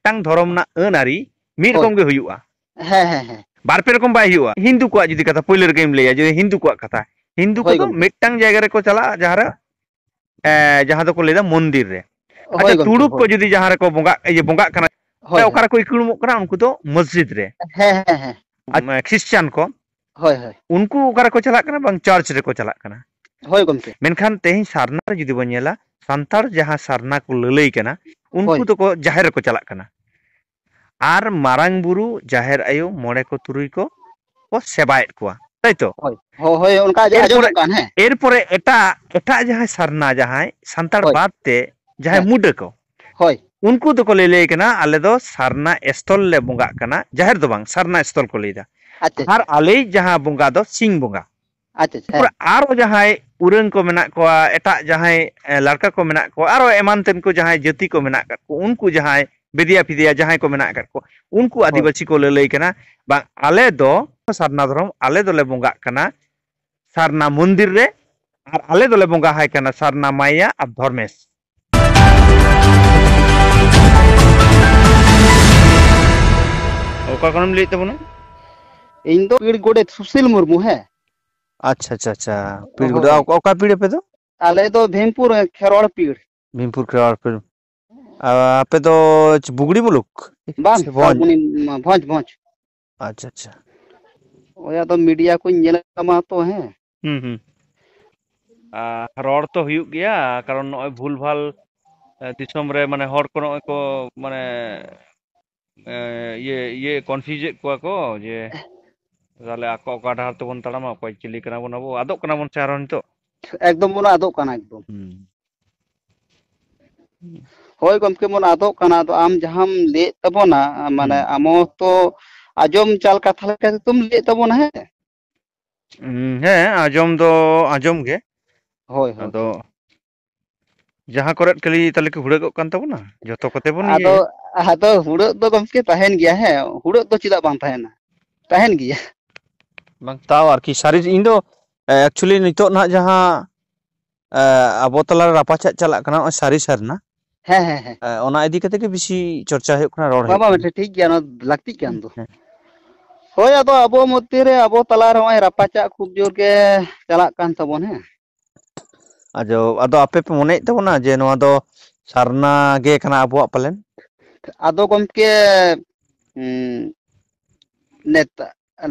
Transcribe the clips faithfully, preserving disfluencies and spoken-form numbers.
ᱢᱤᱫᱴᱟᱝ ᱫᱷᱚᱨᱚᱢ ᱨᱮᱱᱟᱜ ᱟᱹᱱ ᱟᱹᱨᱤ ᱢᱤᱫ ᱦᱳᱭ᱾ ᱨᱚᱠᱚᱢ ᱜᱮ ᱦᱩᱭᱩᱜᱼᱟ᱾ ᱦᱮᱸ, ᱦᱮᱸ, ᱦᱮᱸ᱾ ᱵᱟᱨ ᱯᱮ ᱨᱚᱠᱚᱢ ᱵᱟᱭ ᱦᱩᱭᱩᱜᱼᱟ᱾ ᱦᱤᱱᱫᱩ ᱠᱚᱣᱟᱜ ᱡᱩᱫᱤ ᱠᱟᱛᱷᱟ ᱯᱳᱭᱞᱳ ᱨᱮᱜᱮᱢ ᱞᱟᱹᱭᱟ, ᱡᱮ ᱦᱤᱱᱫᱩ ᱠᱚᱣᱟᱜ ᱠᱟᱛᱷᱟ, ᱦᱤᱱᱫᱩ ᱦᱳᱭ ᱠᱚᱫᱚ ᱜᱚᱢᱠᱮ᱾ ᱢᱤᱫᱴᱟᱝ ᱡᱟᱭᱜᱟ ᱨᱮᱠᱚ ᱪᱟᱞᱟᱜᱼᱟ, ᱡᱟᱦᱟᱸ ᱨᱮ, ᱮ, ᱡᱟᱦᱟᱸ ᱫᱚᱠᱚ ᱞᱟᱹᱭᱫᱟ ᱢᱚᱱᱫᱤᱨ ᱨᱮ᱾ ᱦᱳᱭ ᱟᱪᱪᱷᱟ, ᱜᱚᱢᱠᱮ, ᱛᱩᱲᱩᱠ ᱠᱚ ᱦᱳᱭ᱾ ᱡᱩᱫᱤ ᱡᱟᱦᱟᱸ ᱨᱮᱠᱚ ᱵᱚᱸᱜᱟᱜ, ᱤᱭᱟᱹ, ᱵᱚᱸᱜᱟᱜ ᱠᱟᱱᱟ, ᱦᱳᱭ, ᱚᱠᱟ ᱦᱳᱭ᱾ ᱨᱮᱠᱚ ᱤᱠᱲᱩᱢᱚᱜ ᱠᱟᱱᱟ? ᱩᱱᱠᱩ ᱫᱚ ᱢᱚᱥᱡᱤᱫ ᱨᱮ᱾ ᱦᱮᱸ, ᱦᱮᱸ, ᱦᱮᱸ᱾ ᱟᱪᱪᱷᱟ, ᱠᱷᱨᱤᱥᱪᱟᱱ ᱠᱚ, ᱦᱳᱭ, ᱦᱳᱭ᱾ ᱩᱱᱠᱩ ᱚᱠᱟ ᱨᱮᱠᱚ ᱪᱟᱞᱟᱜ ᱠᱟᱱᱟ? ᱵᱟᱝ, ᱪᱟᱨᱪ ᱨᱮᱠᱚ ᱪᱟᱞᱟᱜ ᱠᱟᱱᱟ᱾ ᱦᱳᱭ, ᱜᱚᱢᱠᱮ᱾ ᱢᱮᱱᱠᱷᱟᱱ ᱛᱮᱦᱮᱧ ᱥᱟᱨᱱᱟ ᱨᱮ ᱡᱩᱫᱤ ᱵᱚᱱ ᱧᱮᱞᱟ, ᱥᱟᱱᱛᱟᱲ ᱡᱟᱦᱟᱸ ᱥᱟᱨᱱᱟ ᱠᱚ ᱞᱟᱹᱞᱟᱹᱭ ᱠᱟᱱᱟ, ᱩᱱᱠᱩ ᱦᱳᱭ᱾ ᱫᱚᱠᱚ ᱡᱟᱦᱮᱨ ᱨᱮᱠᱚ ᱪᱟᱞᱟᱜ ᱠᱟᱱᱟ᱾ ᱟᱨ ᱢᱟᱨᱟᱝ ᱵᱩᱨᱩ, ᱡᱟᱦᱮᱨ ᱟᱭᱳ, ᱢᱚᱬᱮ ᱠᱚ ᱛᱩᱨᱩᱭ ᱠᱚ ᱠᱚ ᱥᱮᱵᱟᱭᱮᱫ ᱠᱚᱣᱟ, ᱛᱟᱭ ᱛᱚ? ᱦᱳᱭ, ᱦᱳᱭ, ᱦᱳᱭ, ᱚᱱᱠᱟ ᱜᱮ ᱮᱨᱯᱚᱨᱮ, ᱟᱸᱡᱚᱢᱚᱜ ᱠᱟᱱ, ᱦᱮᱸ᱾ ᱮᱨᱯᱚᱨᱮ ᱮᱴᱟᱜ, ᱮᱴᱟᱜ ᱡᱟᱦᱟᱸᱭ ᱥᱟᱨᱱᱟ, ᱡᱟᱦᱟᱸᱭ ᱥᱟᱱᱛᱟᱲ ᱦᱳᱭ᱾ ᱵᱟᱫ ᱛᱮ ᱡᱟᱦᱟᱸᱭ ᱦᱮᱸ᱾ ᱢᱩᱰᱟᱹ ᱠᱚ, ᱦᱳᱭ᱾ ᱩᱱᱠᱩ ᱫᱚᱠᱚ ᱞᱟᱹᱭ, ᱞᱟᱹᱭ ᱠᱟᱱᱟ, "ᱟᱞᱮ ᱫᱚ ᱥᱟᱨᱱᱟ ᱥᱛᱷᱚᱞ ᱞᱮ ᱵᱚᱸᱜᱟᱜ ᱠᱟᱱᱟ, ᱡᱟᱦᱮᱨ ᱫᱚ ᱵᱟᱝ, ᱥᱟᱨᱱᱟ ᱥᱛᱷᱚᱞ ᱠᱚ ᱞᱟᱹᱭᱫᱟ᱾ ᱟᱪᱪᱷᱟ, ᱟᱨ ᱟᱪᱪᱷᱟ᱾ ᱟᱞᱮᱭᱤᱡ ᱡᱟᱦᱟᱸ ᱵᱚᱸᱜᱟ ᱫᱚ ᱥᱤᱧ ᱵᱚᱸᱜᱟ᱾" ᱟᱪᱪᱷᱟ, ᱟᱪᱪᱷᱟ, ᱦᱮᱸ᱾ ᱛᱟᱨᱯᱚᱨᱮ ᱟᱨᱚ ᱡᱟᱦᱟᱸᱭ ᱩᱨᱟᱹᱝ ᱠᱚ ᱢᱮᱱᱟᱜ ᱠᱚᱣᱟ, ᱮᱴᱟᱜ ᱡᱟᱦᱟᱸᱭ, ᱮ, ᱞᱟᱲᱠᱟ ᱠᱚ ᱢᱮᱱᱟᱜ ᱠᱚᱣᱟ, ᱟᱨᱚ ᱮᱢᱟᱱ ᱛᱮᱱ ᱠᱚ ᱡᱟᱦᱟᱸᱭ ᱡᱟᱹᱛᱤ ᱠᱚ ᱢᱮᱱᱟᱜ ᱠᱟᱜ ᱠᱚ, ᱩᱱᱠᱩ ᱡᱟᱦᱟᱸᱭ ᱵᱮᱫᱤᱭᱟ ᱯᱷᱤᱫᱤᱭᱟ ᱡᱟᱦᱟᱸᱭ ᱠᱚ ᱢᱮᱱᱟᱜ ᱟᱠᱟᱫ ᱠᱚ, ᱩᱱᱠᱩ ᱦᱳᱭ᱾ ᱟᱹᱫᱤᱵᱟᱹᱥᱤ ᱠᱚ ᱞᱟᱹᱞᱟᱹᱭ ᱠᱟᱱᱟ, ᱵᱟᱝ, ᱟᱞᱮ ᱫᱚ ᱥᱟᱨᱱᱟ ᱫᱷᱚᱨᱚᱢ, ᱟᱞᱮ ᱫᱚᱞᱮ ᱵᱚᱸᱜᱟᱜ ᱠᱟᱱᱟ ᱥᱟᱨᱱᱟ ᱢᱚᱱᱫᱤᱨ ᱨᱮ, ᱟᱨ ᱟᱞᱮ ᱫᱚᱞᱮ ᱵᱚᱸᱜᱟ ᱟᱭ ᱠᱟᱱᱟ ᱥᱟᱨᱱᱟ ᱢᱟᱭᱟ ᱟᱨ ᱫᱷᱚᱨᱢᱮᱥ᱾ ᱚᱠᱟ ᱠᱷᱚᱱᱮᱢ ᱞᱟᱹᱭᱮᱫ ᱛᱟᱵᱚᱱᱟ? ᱤᱧ ᱫᱚ ᱯᱤᱲ ᱜᱚᱰᱮᱛ ᱥᱩᱥᱤᱞ ᱢᱩᱨᱢᱩ, ᱦᱮᱸ᱾ ᱟᱪᱪᱷᱟ, ᱟᱪᱪᱷᱟ, ᱟᱪᱪᱷᱟ, ᱯᱤᱲ ᱜᱚᱰᱮᱛ᱾ ᱦᱳᱭ᱾ ᱚᱠᱟ, ᱚᱠᱟ ᱯᱤᱲ ᱟᱯᱮ ᱫᱚ? ᱟᱞᱮ ᱫᱚ ᱵᱷᱤᱢᱯᱩᱨ, ᱠᱷᱮᱨᱣᱟᱲ ᱯᱤᱲ᱾ ᱵᱷᱤᱢᱯᱩᱨ ᱠᱷᱮᱨᱣᱟᱲ ᱯᱤᱲ᱾ ᱟᱨ ᱟᱯᱮ ᱫᱚ ᱪᱮ ᱵᱩᱜᱲᱤ ᱢᱩᱞᱩᱠ? ᱵᱟᱝ, ᱥᱮ ᱵᱷᱚᱸᱡᱽ? ᱥᱟᱞᱵᱚᱱᱤ, ᱵᱷᱚᱸᱡᱽ, ᱵᱷᱚᱸᱡᱽ᱾ ᱟᱪᱪᱷᱟ, ᱟᱪᱪᱷᱟ᱾ ᱳᱭ ᱟᱫᱚ ᱢᱤᱰᱤᱭᱟ ᱠᱚᱧ ᱧᱮᱞ ᱛᱟᱢᱟ ᱛᱚ, ᱦᱮᱸ᱾ ᱦᱩᱸ, ᱦᱩᱸ᱾ ᱟᱨ ᱨᱚᱲ ᱛᱚ ᱦᱩᱭᱩᱜ ᱜᱮᱭᱟ, ᱠᱟᱨᱚᱱ ᱱᱚᱜᱼᱚᱭ ᱵᱷᱩᱞ ᱵᱷᱟᱞ, ᱮ, ᱫᱤᱥᱚᱢ ᱨᱮ ᱢᱟᱱᱮ ᱦᱚᱲ ᱠᱚ ᱱᱚᱜᱼᱚᱭ ᱠᱚ ᱢᱟᱱᱮ, ᱮ, ᱤᱭᱟᱹ, ᱤᱭᱟᱹ confuse ᱮᱫ ᱠᱚᱣᱟ ᱠᱚ ᱡᱮ ᱛᱟᱦᱞᱮ ᱟᱠᱚ ᱚᱠᱟ ᱰᱟᱦᱟᱨ ᱛᱮᱵᱚᱱ ᱛᱟᱲᱟᱢᱟ, ᱚᱠᱚᱭ ᱪᱤᱞᱤ ᱠᱟᱱᱟ ᱵᱚᱱ ᱟᱵᱚ, ᱟᱫᱚᱜ ᱠᱟᱱᱟ ᱵᱚᱱ ᱥᱮ ᱟᱨᱦᱚᱸ ᱱᱤᱛᱚᱜ? ᱮᱠᱫᱚᱢ ᱵᱚᱱ ᱟᱫᱚᱜ ᱠᱟᱱᱟ ᱮᱠᱫᱚᱢ᱾ ᱦᱩᱸ᱾ ᱦᱳᱭ ᱜᱚᱢᱠᱮ, ᱵᱚᱱ ᱟᱫᱚᱜ ᱠᱟᱱᱟ᱾ ᱟᱫᱚ ᱟᱢ ᱡᱟᱦᱟᱸᱢ ᱞᱟᱹᱭᱮᱫ ᱛᱟᱵᱚᱱᱟ, ᱢᱟᱱᱮ ᱦᱩᱸ᱾ ᱟᱢ ᱦᱚᱸ ᱛᱚ ᱟᱸᱡᱚᱢ ᱪᱟᱞ ᱠᱟᱛᱷᱟ ᱞᱮᱠᱟ ᱛᱮᱛᱚᱢ ᱞᱟᱹᱭᱮᱫ ᱛᱟᱵᱚᱱᱟ, ᱦᱮᱸ? ᱩᱸ, ᱦᱮᱸ, ᱟᱸᱡᱚᱢ ᱫᱚ ᱟᱸᱡᱚᱢ ᱜᱮ᱾ ᱦᱳᱭ, ᱦᱳᱭ᱾ ᱟᱫᱚ ᱡᱟᱦᱟᱸ ᱠᱚᱨᱮᱫ ᱠᱷᱟᱹᱞᱤ ᱛᱟᱦᱞᱮ ᱠᱤ ᱦᱩᱲᱟᱹᱜᱚᱜ ᱠᱟᱱ ᱛᱟᱵᱚᱱᱟ? ᱡᱚᱛᱚ ᱠᱚᱛᱮ ᱵᱚᱱ ᱟᱫᱚ, ᱤᱭᱟᱹᱭᱟ᱾ ᱟᱫᱚ ᱦᱩᱲᱟᱹᱜ ᱫᱚ ᱜᱚᱢᱠᱮ ᱛᱟᱦᱮᱱ ᱜᱮᱭᱟ, ᱦᱮᱸ, ᱦᱩᱲᱟᱹᱜ ᱫᱚ ᱪᱮᱫᱟᱜ ᱵᱟᱝ ᱛᱟᱦᱮᱱᱟ? ᱛᱟᱦᱮᱱ ᱜᱮᱭᱟ᱾ ᱵᱟᱝ, ᱛᱟᱣ ᱟᱨᱠᱤ ᱥᱟᱹᱨᱤ, ᱤᱧ ᱫᱚ, ᱮ, actually ᱱᱤᱛᱚᱜ ᱱᱟᱦᱟᱜ ᱡᱟᱦᱟᱸ, ᱮ, ᱟᱵᱚ ᱛᱟᱞᱟᱨᱮ ᱨᱟᱯᱟᱪᱟᱜ ᱪᱟᱞᱟᱜ ᱠᱟᱱᱟ, ᱱᱚᱜᱼᱚᱭ ᱥᱟᱹᱨᱤ ᱥᱟᱨᱱᱟ, ᱦᱮᱸ, ᱦᱮᱸ, ᱦᱮᱸ᱾ ᱮ, ᱚᱱᱟ ᱤᱫᱤ ᱠᱟᱛᱮ ᱜᱮ ᱵᱮᱥᱤ ᱪᱚᱨᱪᱟ ᱦᱩᱭᱩᱜ ᱠᱟᱱᱟ, ᱨᱚᱲ ᱵᱟᱝ, ᱦᱩᱭᱩᱜ ᱵᱟᱝ, ᱠᱟᱱᱟ᱾ ᱢᱤᱫᱴᱮᱱ ᱴᱷᱤᱠ ᱜᱮᱭᱟ, ᱚᱱᱟ ᱞᱟᱹᱠᱛᱤᱜ ᱠᱟᱱ ᱫᱚ᱾ ᱦᱮᱸ᱾ ᱦᱳᱭ, ᱟᱫᱚ ᱟᱵᱚ ᱢᱚᱫᱽᱫᱷᱮ ᱨᱮ, ᱟᱵᱚ ᱛᱟᱞᱟ ᱨᱮ ᱦᱚᱸᱜᱼᱚᱭ ᱨᱟᱯᱟᱪᱟᱜ ᱠᱷᱩᱵ ᱡᱳᱨ ᱜᱮ ᱪᱟᱞᱟᱜ ᱠᱟᱱ ᱛᱟᱵᱚᱱ, ᱦᱮᱸ᱾ ᱟᱫᱚ, ᱟᱫᱚ ᱟᱯᱮ ᱯᱮ ᱢᱚᱱᱮᱭᱮᱫ ᱛᱟᱵᱚᱱᱟ ᱡᱮ ᱱᱚᱣᱟ ᱫᱚ ᱥᱟᱨᱱᱟ ᱜᱮ ᱠᱟᱱᱟ ᱟᱵᱚᱣᱟᱜ ᱯᱟᱞᱮᱱ? ᱟᱫᱚ ᱜᱚᱢᱠᱮ, ᱩᱸ, ᱱᱮᱛᱟ-,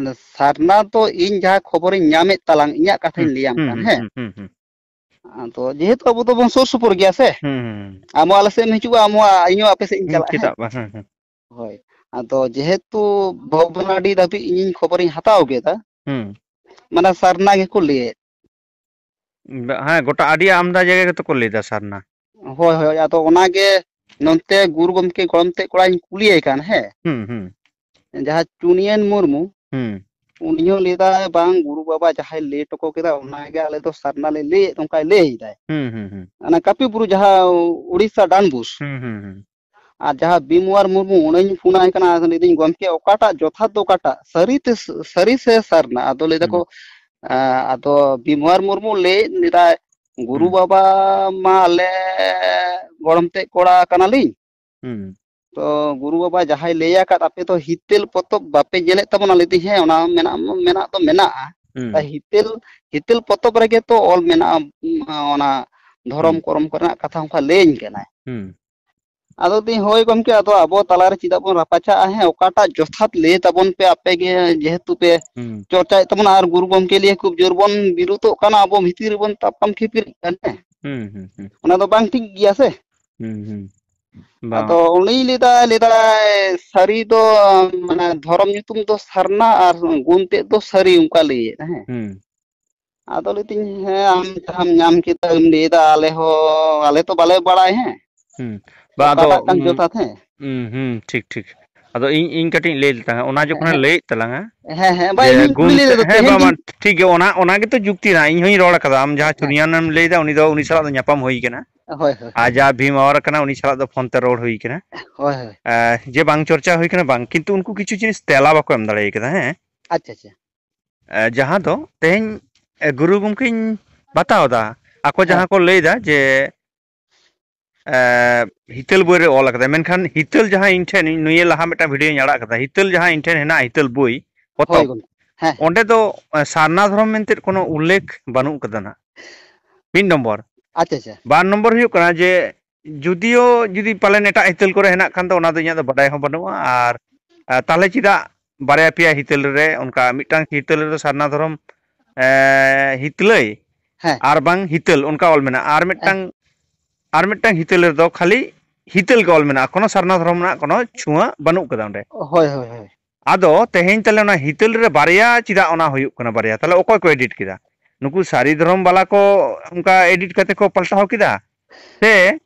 ᱥᱟᱨᱱᱟ ᱫᱚ ᱤᱧ ᱡᱟᱦᱟᱸ ᱠᱷᱚᱵᱚᱨᱤᱧ ᱧᱟᱢᱮᱫ ᱛᱟᱞᱟᱝ, ᱤᱧᱟᱹᱜ ᱠᱟᱛᱷᱟᱧ ᱦᱩᱸ, ᱞᱟᱹᱭᱟᱢ ᱦᱩᱸ, ᱠᱟᱱ, ᱦᱩᱸ, ᱦᱮᱸ᱾ ᱦᱩᱸ, ᱦᱩᱸ, ᱦᱩᱸ᱾ ᱟᱫᱚ ᱡᱮᱦᱮᱛᱩ ᱟᱵᱚ ᱫᱚᱵᱚᱱ ᱥᱩᱨ ᱥᱩᱯᱩᱨ ᱜᱮᱭᱟ ᱥᱮ, ᱦᱩᱸ, ᱦᱩᱸ, ᱦᱩᱸ᱾ ᱟᱢ ᱦᱚᱸ ᱟᱞᱮ ᱥᱮᱫ ᱮᱢ ᱦᱤᱡᱩᱜᱼᱟ, ᱟᱢ ᱦᱚᱸ, ᱤᱧ ᱦᱚᱸ ᱟᱯᱮ ᱥᱮᱫ ᱤᱧ ᱦᱩᱸ, ᱪᱟᱞᱟᱜᱼᱟ, ᱦᱮᱸ᱾ ᱪᱮᱫᱟᱜ ᱵᱟᱝ? ᱦᱮᱸ, ᱦᱮᱸ᱾ ᱦᱳᱭ᱾ ᱟᱫᱚ ᱡᱮᱦᱮᱛᱩ ᱵᱷᱚᱜᱽᱱᱟᱰᱤ ᱫᱷᱟᱹᱵᱤᱡ ᱤᱧᱤᱧ ᱠᱷᱚᱵᱚᱨᱤᱧ ᱦᱟᱛᱟᱣ ᱠᱮᱫᱟ, ᱦᱩᱸ᱾ ᱢᱟᱱᱮ ᱥᱟᱨᱱᱟ ᱜᱮᱠᱚ ᱞᱟᱹᱭᱮᱫ᱾ ᱵᱟ-, ᱦᱮᱸ, ᱜᱚᱴᱟ ᱟᱹᱰᱤ ᱟᱢᱫᱟ ᱡᱟᱭᱜᱟ ᱜᱮᱛᱚ ᱠᱚ ᱞᱟᱹᱭᱫᱟ ᱥᱟᱨᱱᱟ᱾ ᱦᱳᱭ, ᱦᱳᱭ, ᱟᱫᱚ ᱚᱱᱟᱜᱮ ᱱᱚᱱᱛᱮ ᱜᱩᱨᱩ ᱜᱚᱢᱠᱮ ᱜᱚᱲᱚᱢ ᱛᱮᱫ ᱠᱚᱲᱟᱧ ᱠᱩᱞᱤᱭᱮ ᱠᱟᱱ, ᱦᱮᱸ᱾ ᱦᱩᱸ, ᱦᱩᱸ᱾ ᱡᱟᱦᱟᱸ ᱪᱩᱱᱭᱟᱹᱱ ᱢᱩᱨᱢᱩ, ᱦᱩᱸ᱾ ᱩᱱᱤ ᱦᱚᱸ ᱞᱟᱹᱭᱫᱟᱭ, "ᱵᱟᱝ, ᱜᱩᱨᱩ ᱵᱟᱵᱟ ᱡᱟᱦᱟᱸᱭ ᱞᱟᱹᱭ ᱦᱚᱴᱚ ᱠᱮᱫᱟ, ᱚᱱᱟᱜᱮ ᱟᱞᱮ ᱫᱚ ᱥᱟᱨᱱᱟ ᱞᱮ ᱞᱟᱹᱭᱮᱫ", ᱚᱱᱠᱟᱭ ᱞᱟᱹᱭ ᱮᱫᱟᱭ᱾ ᱦᱩᱸ, ᱦᱩᱸ, ᱦᱩᱸ᱾ ᱚᱱᱟ ᱠᱟᱹᱯᱤ ᱵᱩᱨᱩ ᱡᱟᱦᱟᱸ ᱩᱲᱤᱥᱥᱟ ᱰᱟᱱᱵᱩᱥ, ᱦᱩᱸ, ᱦᱩᱸ, ᱦᱩᱸ᱾ ᱟᱨ ᱡᱟᱦᱟᱸ ᱵᱤᱢᱣᱟᱨ ᱢᱩᱨᱢᱩ, ᱚᱱᱟᱧ ᱯᱷᱳᱱ ᱟᱭ ᱠᱟᱱᱟ, ᱞᱟᱹᱭᱫᱟᱹᱧ, "ᱜᱚᱢᱠᱮ, ᱚᱠᱟᱴᱟᱜ ᱡᱚᱛᱷᱟᱛ ᱫᱚ ᱚᱠᱟᱴᱟᱜ? ᱥᱟᱹᱨᱤ ᱛᱮ, ᱥᱟᱹᱨᱤ ᱥᱮ ᱥᱟᱨᱱᱟ?" ᱟᱫᱚ ᱞᱟᱹᱭ ᱫᱟᱠᱚ, ᱦᱩᱸ᱾ ᱮᱸ, ᱟᱫᱚ ᱵᱤᱢᱣᱟᱨ ᱢᱩᱨᱢᱩ ᱞᱟᱹᱭ ᱞᱮᱫᱟᱭ, "ᱜᱩᱨᱩ ᱦᱩᱸ᱾ ᱵᱟᱵᱟ ᱢᱟ ᱟᱞᱮ ᱜᱚᱲᱚᱢ ᱛᱮᱫ ᱠᱚᱲᱟ ᱠᱟᱱᱟᱞᱤᱧ᱾ ᱦᱩᱸ᱾ ᱛᱚ ᱜᱩᱨᱩ ᱵᱟᱵᱟ ᱡᱟᱦᱟᱸᱭ ᱞᱟᱹᱭ ᱟᱠᱟᱫ, ᱟᱯᱮ ᱫᱚ ᱦᱤᱛᱟᱹᱞ ᱯᱚᱛᱚᱵ ᱵᱟᱯᱮ ᱧᱮᱞᱮᱫ ᱛᱟᱵᱚᱱᱟ?" ᱞᱟᱹᱭᱫᱟᱹᱧ, "ᱦᱮᱸ, ᱚᱱᱟ ᱢᱮᱱᱟᱜ, ᱢᱮᱱᱟᱜ ᱫᱚ ᱢᱮᱱᱟᱜᱼᱟ᱾ ᱦᱩᱸ᱾ ᱦᱤᱛᱟᱹᱞ, ᱦᱤᱛᱟᱹᱞ ᱯᱚᱛᱚᱵ ᱨᱮᱜᱮ ᱛᱚ ᱚᱞ ᱢᱮᱱᱟᱜᱼᱟ, ᱩᱸ, ᱚᱱᱟ ᱫᱷᱚᱨᱚᱢ ᱦᱩᱸ᱾ ᱠᱚᱨᱚᱢ ᱠᱚᱨᱮᱱᱟᱜ ᱠᱟᱛᱷᱟ ᱚᱱᱠᱟ ᱞᱟᱹᱭᱟᱹᱧ ᱠᱟᱱᱟᱭ᱾" ᱦᱩᱸ᱾ ᱟᱫᱚ ᱫᱤᱧ, "ᱦᱳᱭ ᱜᱚᱢᱠᱮ, ᱟᱫᱚ ᱟᱵᱚ ᱛᱟᱞᱟᱨᱮ ᱪᱮᱫᱟᱜ ᱵᱚᱱ ᱨᱟᱯᱟᱪᱟᱜᱼᱟ? ᱦᱮᱸ, ᱚᱠᱟᱴᱟᱜ ᱡᱚᱛᱷᱟᱛ ᱞᱟᱹᱭ ᱛᱟᱵᱚᱱ ᱯᱮ ᱟᱯᱮ ᱜᱮ, ᱡᱮᱦᱮᱛᱩ ᱯᱮ ᱦᱩᱸ᱾ ᱪᱚᱨᱪᱟᱭᱮᱫ ᱛᱟᱵᱚᱱᱟ, ᱟᱨ ᱜᱩᱨᱩ ᱜᱚᱢᱠᱮ ᱞᱤᱭᱟᱹ ᱠᱷᱩᱵ ᱡᱳᱨ ᱵᱚᱱ ᱵᱤᱨᱩᱛᱚᱜ ᱠᱟᱱᱟ, ᱟᱵᱚ ᱵᱷᱤᱛᱤᱨ ᱨᱮᱵᱚᱱ ᱛᱟᱯᱟᱢ ᱠᱷᱤᱯᱤᱨᱤᱜ ᱠᱟᱱᱟ, ᱦᱮᱸ, ᱦᱩᱸ, ᱦᱩᱸ, ᱦᱩᱸ᱾ ᱚᱱᱟ ᱫᱚ ᱵᱟᱝ ᱴᱷᱤᱠ ᱜᱮᱭᱟ ᱥᱮ?" ᱦᱩᱸ, ᱦᱩᱸ᱾ ᱵᱟᱝ᱾ ᱟᱫᱚ ᱩᱱᱤ ᱞᱟᱹᱭᱫᱟᱭ, ᱞᱟᱹᱭᱫᱟᱭ, ᱥᱟᱹᱨᱤ ᱫᱚ, ᱢᱟᱱᱮ, ᱫᱷᱚᱨᱚᱢ ᱧᱩᱛᱩᱢ ᱫᱚ ᱥᱟᱨᱱᱟ ᱟᱨ ᱜᱩᱱ ᱛᱮᱫ ᱫᱚ ᱥᱟᱹᱨᱤ, ᱚᱱᱠᱟ ᱞᱟᱹᱭᱮᱫ, ᱦᱮᱸ᱾ ᱦᱩᱸ᱾ ᱟᱫᱚ ᱞᱟᱹᱭᱫᱟᱹᱧ, "ᱦᱮᱸ, ᱟᱢ ᱡᱟᱦᱟᱸᱢ ᱧᱟᱢ ᱠᱮᱫᱟ, ᱮᱢ ᱞᱟᱹᱭᱫᱟ, ᱟᱞᱮ ᱦᱚᱸ, ᱟᱞᱮ ᱛᱚ ᱵᱟᱞᱮ ᱵᱟᱲᱟᱭ, ᱦᱮᱸ, ᱦᱩᱸ᱾ ᱵᱟ, ᱟᱫᱚ, ᱚᱠᱟᱴᱟᱜ ᱠᱟᱱ ᱩᱸ, ᱡᱚᱛᱷᱟᱛ, ᱦᱮᱸ?" ᱩᱸ, ᱦᱩᱸ, ᱴᱷᱤᱠ, ᱴᱷᱤᱠ᱾ ᱟᱫᱚ ᱤᱧ, ᱤᱧ ᱠᱟᱹᱴᱤᱡ ᱤᱧ ᱞᱟᱹᱭ ᱞᱮ ᱛᱟᱦᱮᱸᱫ, ᱚᱱᱟ ᱦᱮᱸ, ᱡᱚᱠᱷᱚᱱᱮ ᱦᱮᱸ᱾ ᱞᱟᱹᱭᱮᱫ ᱛᱟᱞᱟᱝᱟ, ᱦᱮᱸ, ᱦᱮᱸ, ᱵᱟ, ᱡᱮ ᱤᱧᱤᱧ ᱜᱩᱱ ᱠᱩᱞᱤ ᱛᱮ, ᱞᱮᱫᱮ ᱦᱮᱸ, ᱛᱮᱦᱮᱧ ᱵᱟᱝ, ᱜᱤᱧ ᱵᱟᱝ, ᱴᱷᱤᱠ ᱜᱮᱭᱟ, ᱚᱱᱟ, ᱚᱱᱟ ᱜᱮᱛᱚ ᱡᱩᱠᱛᱤ ᱨᱮᱱᱟᱜ, ᱤᱧ ᱦᱚᱧ ᱨᱚᱲ ᱟᱠᱟᱫᱟ, ᱟᱢ ᱡᱟᱦᱟᱸ ᱦᱮᱸ᱾ ᱪᱩᱱᱤᱭᱟᱱ ᱮᱢ ᱞᱟᱹᱭᱫᱟ, ᱩᱱᱤ ᱫᱚ, ᱩᱱᱤ ᱥᱟᱞᱟᱜ ᱫᱚ ᱧᱟᱯᱟᱢ ᱦᱩᱭ ᱠᱟᱱᱟ᱾ ᱦᱳᱭ, ᱦᱳᱭ, ᱟᱨ ᱦᱳᱭ᱾ ᱡᱟᱦᱟᱸ ᱵᱷᱤᱢ ᱟᱣᱟᱨ ᱠᱟᱱᱟ, ᱩᱱᱤ ᱥᱟᱞᱟᱜ ᱫᱚ ᱯᱷᱳᱱ ᱛᱮ ᱨᱚᱲ ᱦᱩᱭ ᱠᱟᱱᱟ᱾ ᱦᱳᱭ, ᱦᱳᱭ᱾ ᱮ, ᱡᱮ ᱵᱟᱝ ᱪᱚᱨᱪᱟ ᱦᱩᱭ ᱠᱟᱱᱟ, ᱵᱟᱝ, ᱠᱤᱱᱛᱩ ᱩᱱᱠᱩ ᱠᱤᱪᱷᱩ ᱡᱤᱱᱤᱥ ᱛᱮᱞᱟ ᱵᱟᱠᱚ ᱮᱢ ᱫᱟᱲᱮ ᱠᱟᱫᱟ, ᱦᱮᱸ᱾ ᱟᱪᱪᱷᱟ, ᱟᱪᱪᱷᱟ᱾ ᱮ, ᱡᱟᱦᱟᱸ ᱫᱚ ᱛᱮᱦᱮᱧ, ᱮ, ᱜᱩᱨᱩ ᱜᱚᱢᱠᱮᱧ ᱵᱟᱛᱟᱣ ᱮᱫᱟ, ᱟᱠᱚ ᱦᱮᱸ᱾ ᱡᱟᱦᱟᱸ ᱠᱚ ᱞᱟᱹᱭ ᱮᱫᱟ ᱡᱮ ᱮ, ᱦᱤᱛᱟᱹᱞ ᱵᱳᱭ ᱨᱮ ᱚᱞ ᱟᱠᱟᱫᱟᱭ, ᱢᱮᱱᱠᱷᱟᱱ ᱦᱤᱛᱟᱹᱞ ᱡᱟᱦᱟᱸ ᱤᱧ ᱴᱷᱮᱱ, ᱤᱧ ᱱᱩᱭᱮ ᱞᱟᱦᱟ ᱢᱤᱫᱴᱟᱝ ᱵᱷᱤᱰᱤᱭᱳᱧ ᱟᱲᱟᱜ ᱠᱟᱫᱟ, ᱦᱤᱛᱟᱹᱞ ᱡᱟᱦᱟᱸ ᱤᱧ ᱴᱷᱮᱱ ᱦᱮᱱᱟᱜᱼᱟ, ᱦᱤᱛᱟᱹᱞ ᱵᱳᱭ, ᱦᱳᱭ ᱯᱚᱛᱚᱵ, ᱜᱚᱢᱠᱮ᱾ ᱦᱮᱸ, ᱦᱮᱸ᱾ ᱚᱸᱰᱮ ᱫᱚ, ᱮ, ᱥᱟᱨᱱᱟ ᱫᱷᱚᱨᱚᱢ ᱢᱮᱱᱛᱮ ᱠᱳᱱᱳ ᱩᱞᱞᱮᱠᱷ ᱵᱟᱹᱱᱩᱜ ᱠᱟᱫᱟ ᱱᱟᱜ, ᱢᱤᱫ ᱱᱚᱢᱵᱚᱨ᱾ ᱟᱪᱪᱷᱟ, ᱟᱪᱪᱷᱟ᱾ ᱵᱟᱨ ᱱᱚᱢᱵᱚᱨ ᱦᱩᱭᱩᱜ ᱠᱟᱱᱟ ᱡᱮ, ᱡᱩᱫᱤᱭᱳ ᱡᱩᱫᱤ ᱯᱟᱞᱮᱱ ᱮᱴᱟᱜ ᱦᱤᱛᱟᱹᱞ ᱠᱚᱨᱮ ᱦᱮᱱᱟᱜ ᱠᱷᱟᱱ ᱫᱚ, ᱚᱱᱟ ᱫᱚ ᱤᱧᱟᱹᱜ ᱫᱚ ᱵᱟᱰᱟᱭ ᱦᱚᱸ ᱵᱟᱹᱱᱩᱜᱼᱟ᱾ ᱟᱨ, ᱮ, ᱛᱟᱦᱚᱞᱮ ᱪᱮᱫᱟᱜ ᱵᱟᱨᱭᱟ ᱯᱮᱭᱟ ᱦᱤᱛᱟᱹᱞ ᱨᱮ, ᱚᱱᱠᱟ ᱢᱤᱫᱴᱟᱝ ᱦᱤᱛᱟᱹᱞ ᱨᱮᱫᱚ ᱥᱟᱨᱱᱟ ᱫᱷᱚᱨᱚᱢ, ᱮ, ᱦᱤᱛᱞᱟᱹᱭ ᱦᱮᱸ᱾ ᱟᱨ ᱵᱟᱝ ᱦᱤᱛᱟᱹᱞ, ᱚᱱᱠᱟ ᱚᱞ ᱢᱮᱱᱟᱜᱼᱟ, ᱟᱨ ᱦᱮᱸ᱾ ᱢᱤᱫᱴᱟᱝ, ᱟᱨ ᱢᱤᱫᱴᱟᱝ ᱦᱤᱛᱟᱹᱞ ᱨᱮᱫᱚ ᱠᱷᱟᱹᱞᱤ ᱦᱤᱛᱟᱹᱞ ᱜᱮ ᱚᱞ ᱢᱮᱱᱟᱜᱼᱟ, ᱠᱳᱱᱳ ᱥᱟᱨᱱᱟ ᱫᱷᱚᱨᱚᱢ ᱨᱮᱱᱟᱜ ᱠᱳᱱᱳ ᱪᱷᱩᱣᱟᱹ ᱵᱟᱹᱱᱩᱜ ᱠᱟᱫᱟ ᱚᱸᱰᱮ᱾ ᱦᱳᱭ, ᱦᱳᱭ, ᱦᱳᱭ᱾ ᱟᱫᱚ ᱛᱮᱦᱮᱧ ᱛᱟᱦᱞᱮ ᱚᱱᱟ ᱦᱤᱛᱟᱹᱞ ᱨᱮ ᱵᱟᱨᱭᱟ ᱪᱮᱫᱟᱜ ᱚᱱᱟ ᱦᱩᱭᱩᱜ ᱠᱟᱱᱟ ᱵᱟᱨᱭᱟ? ᱛᱟᱦᱞᱮ ᱚᱠᱚᱭ ᱠᱚ ᱮᱰᱤᱴ ᱠᱮᱫᱟ? ᱱᱩᱠᱩ ᱥᱟᱹᱨᱤ ᱫᱷᱚᱨᱚᱢ ᱵᱟᱞᱟ ᱠᱚ ᱚᱱᱠᱟ ᱮᱰᱤᱴ ᱠᱟᱛᱮ ᱠᱚ ᱯᱟᱞᱴᱟᱣ ᱠᱮᱫᱟ, ᱥᱮ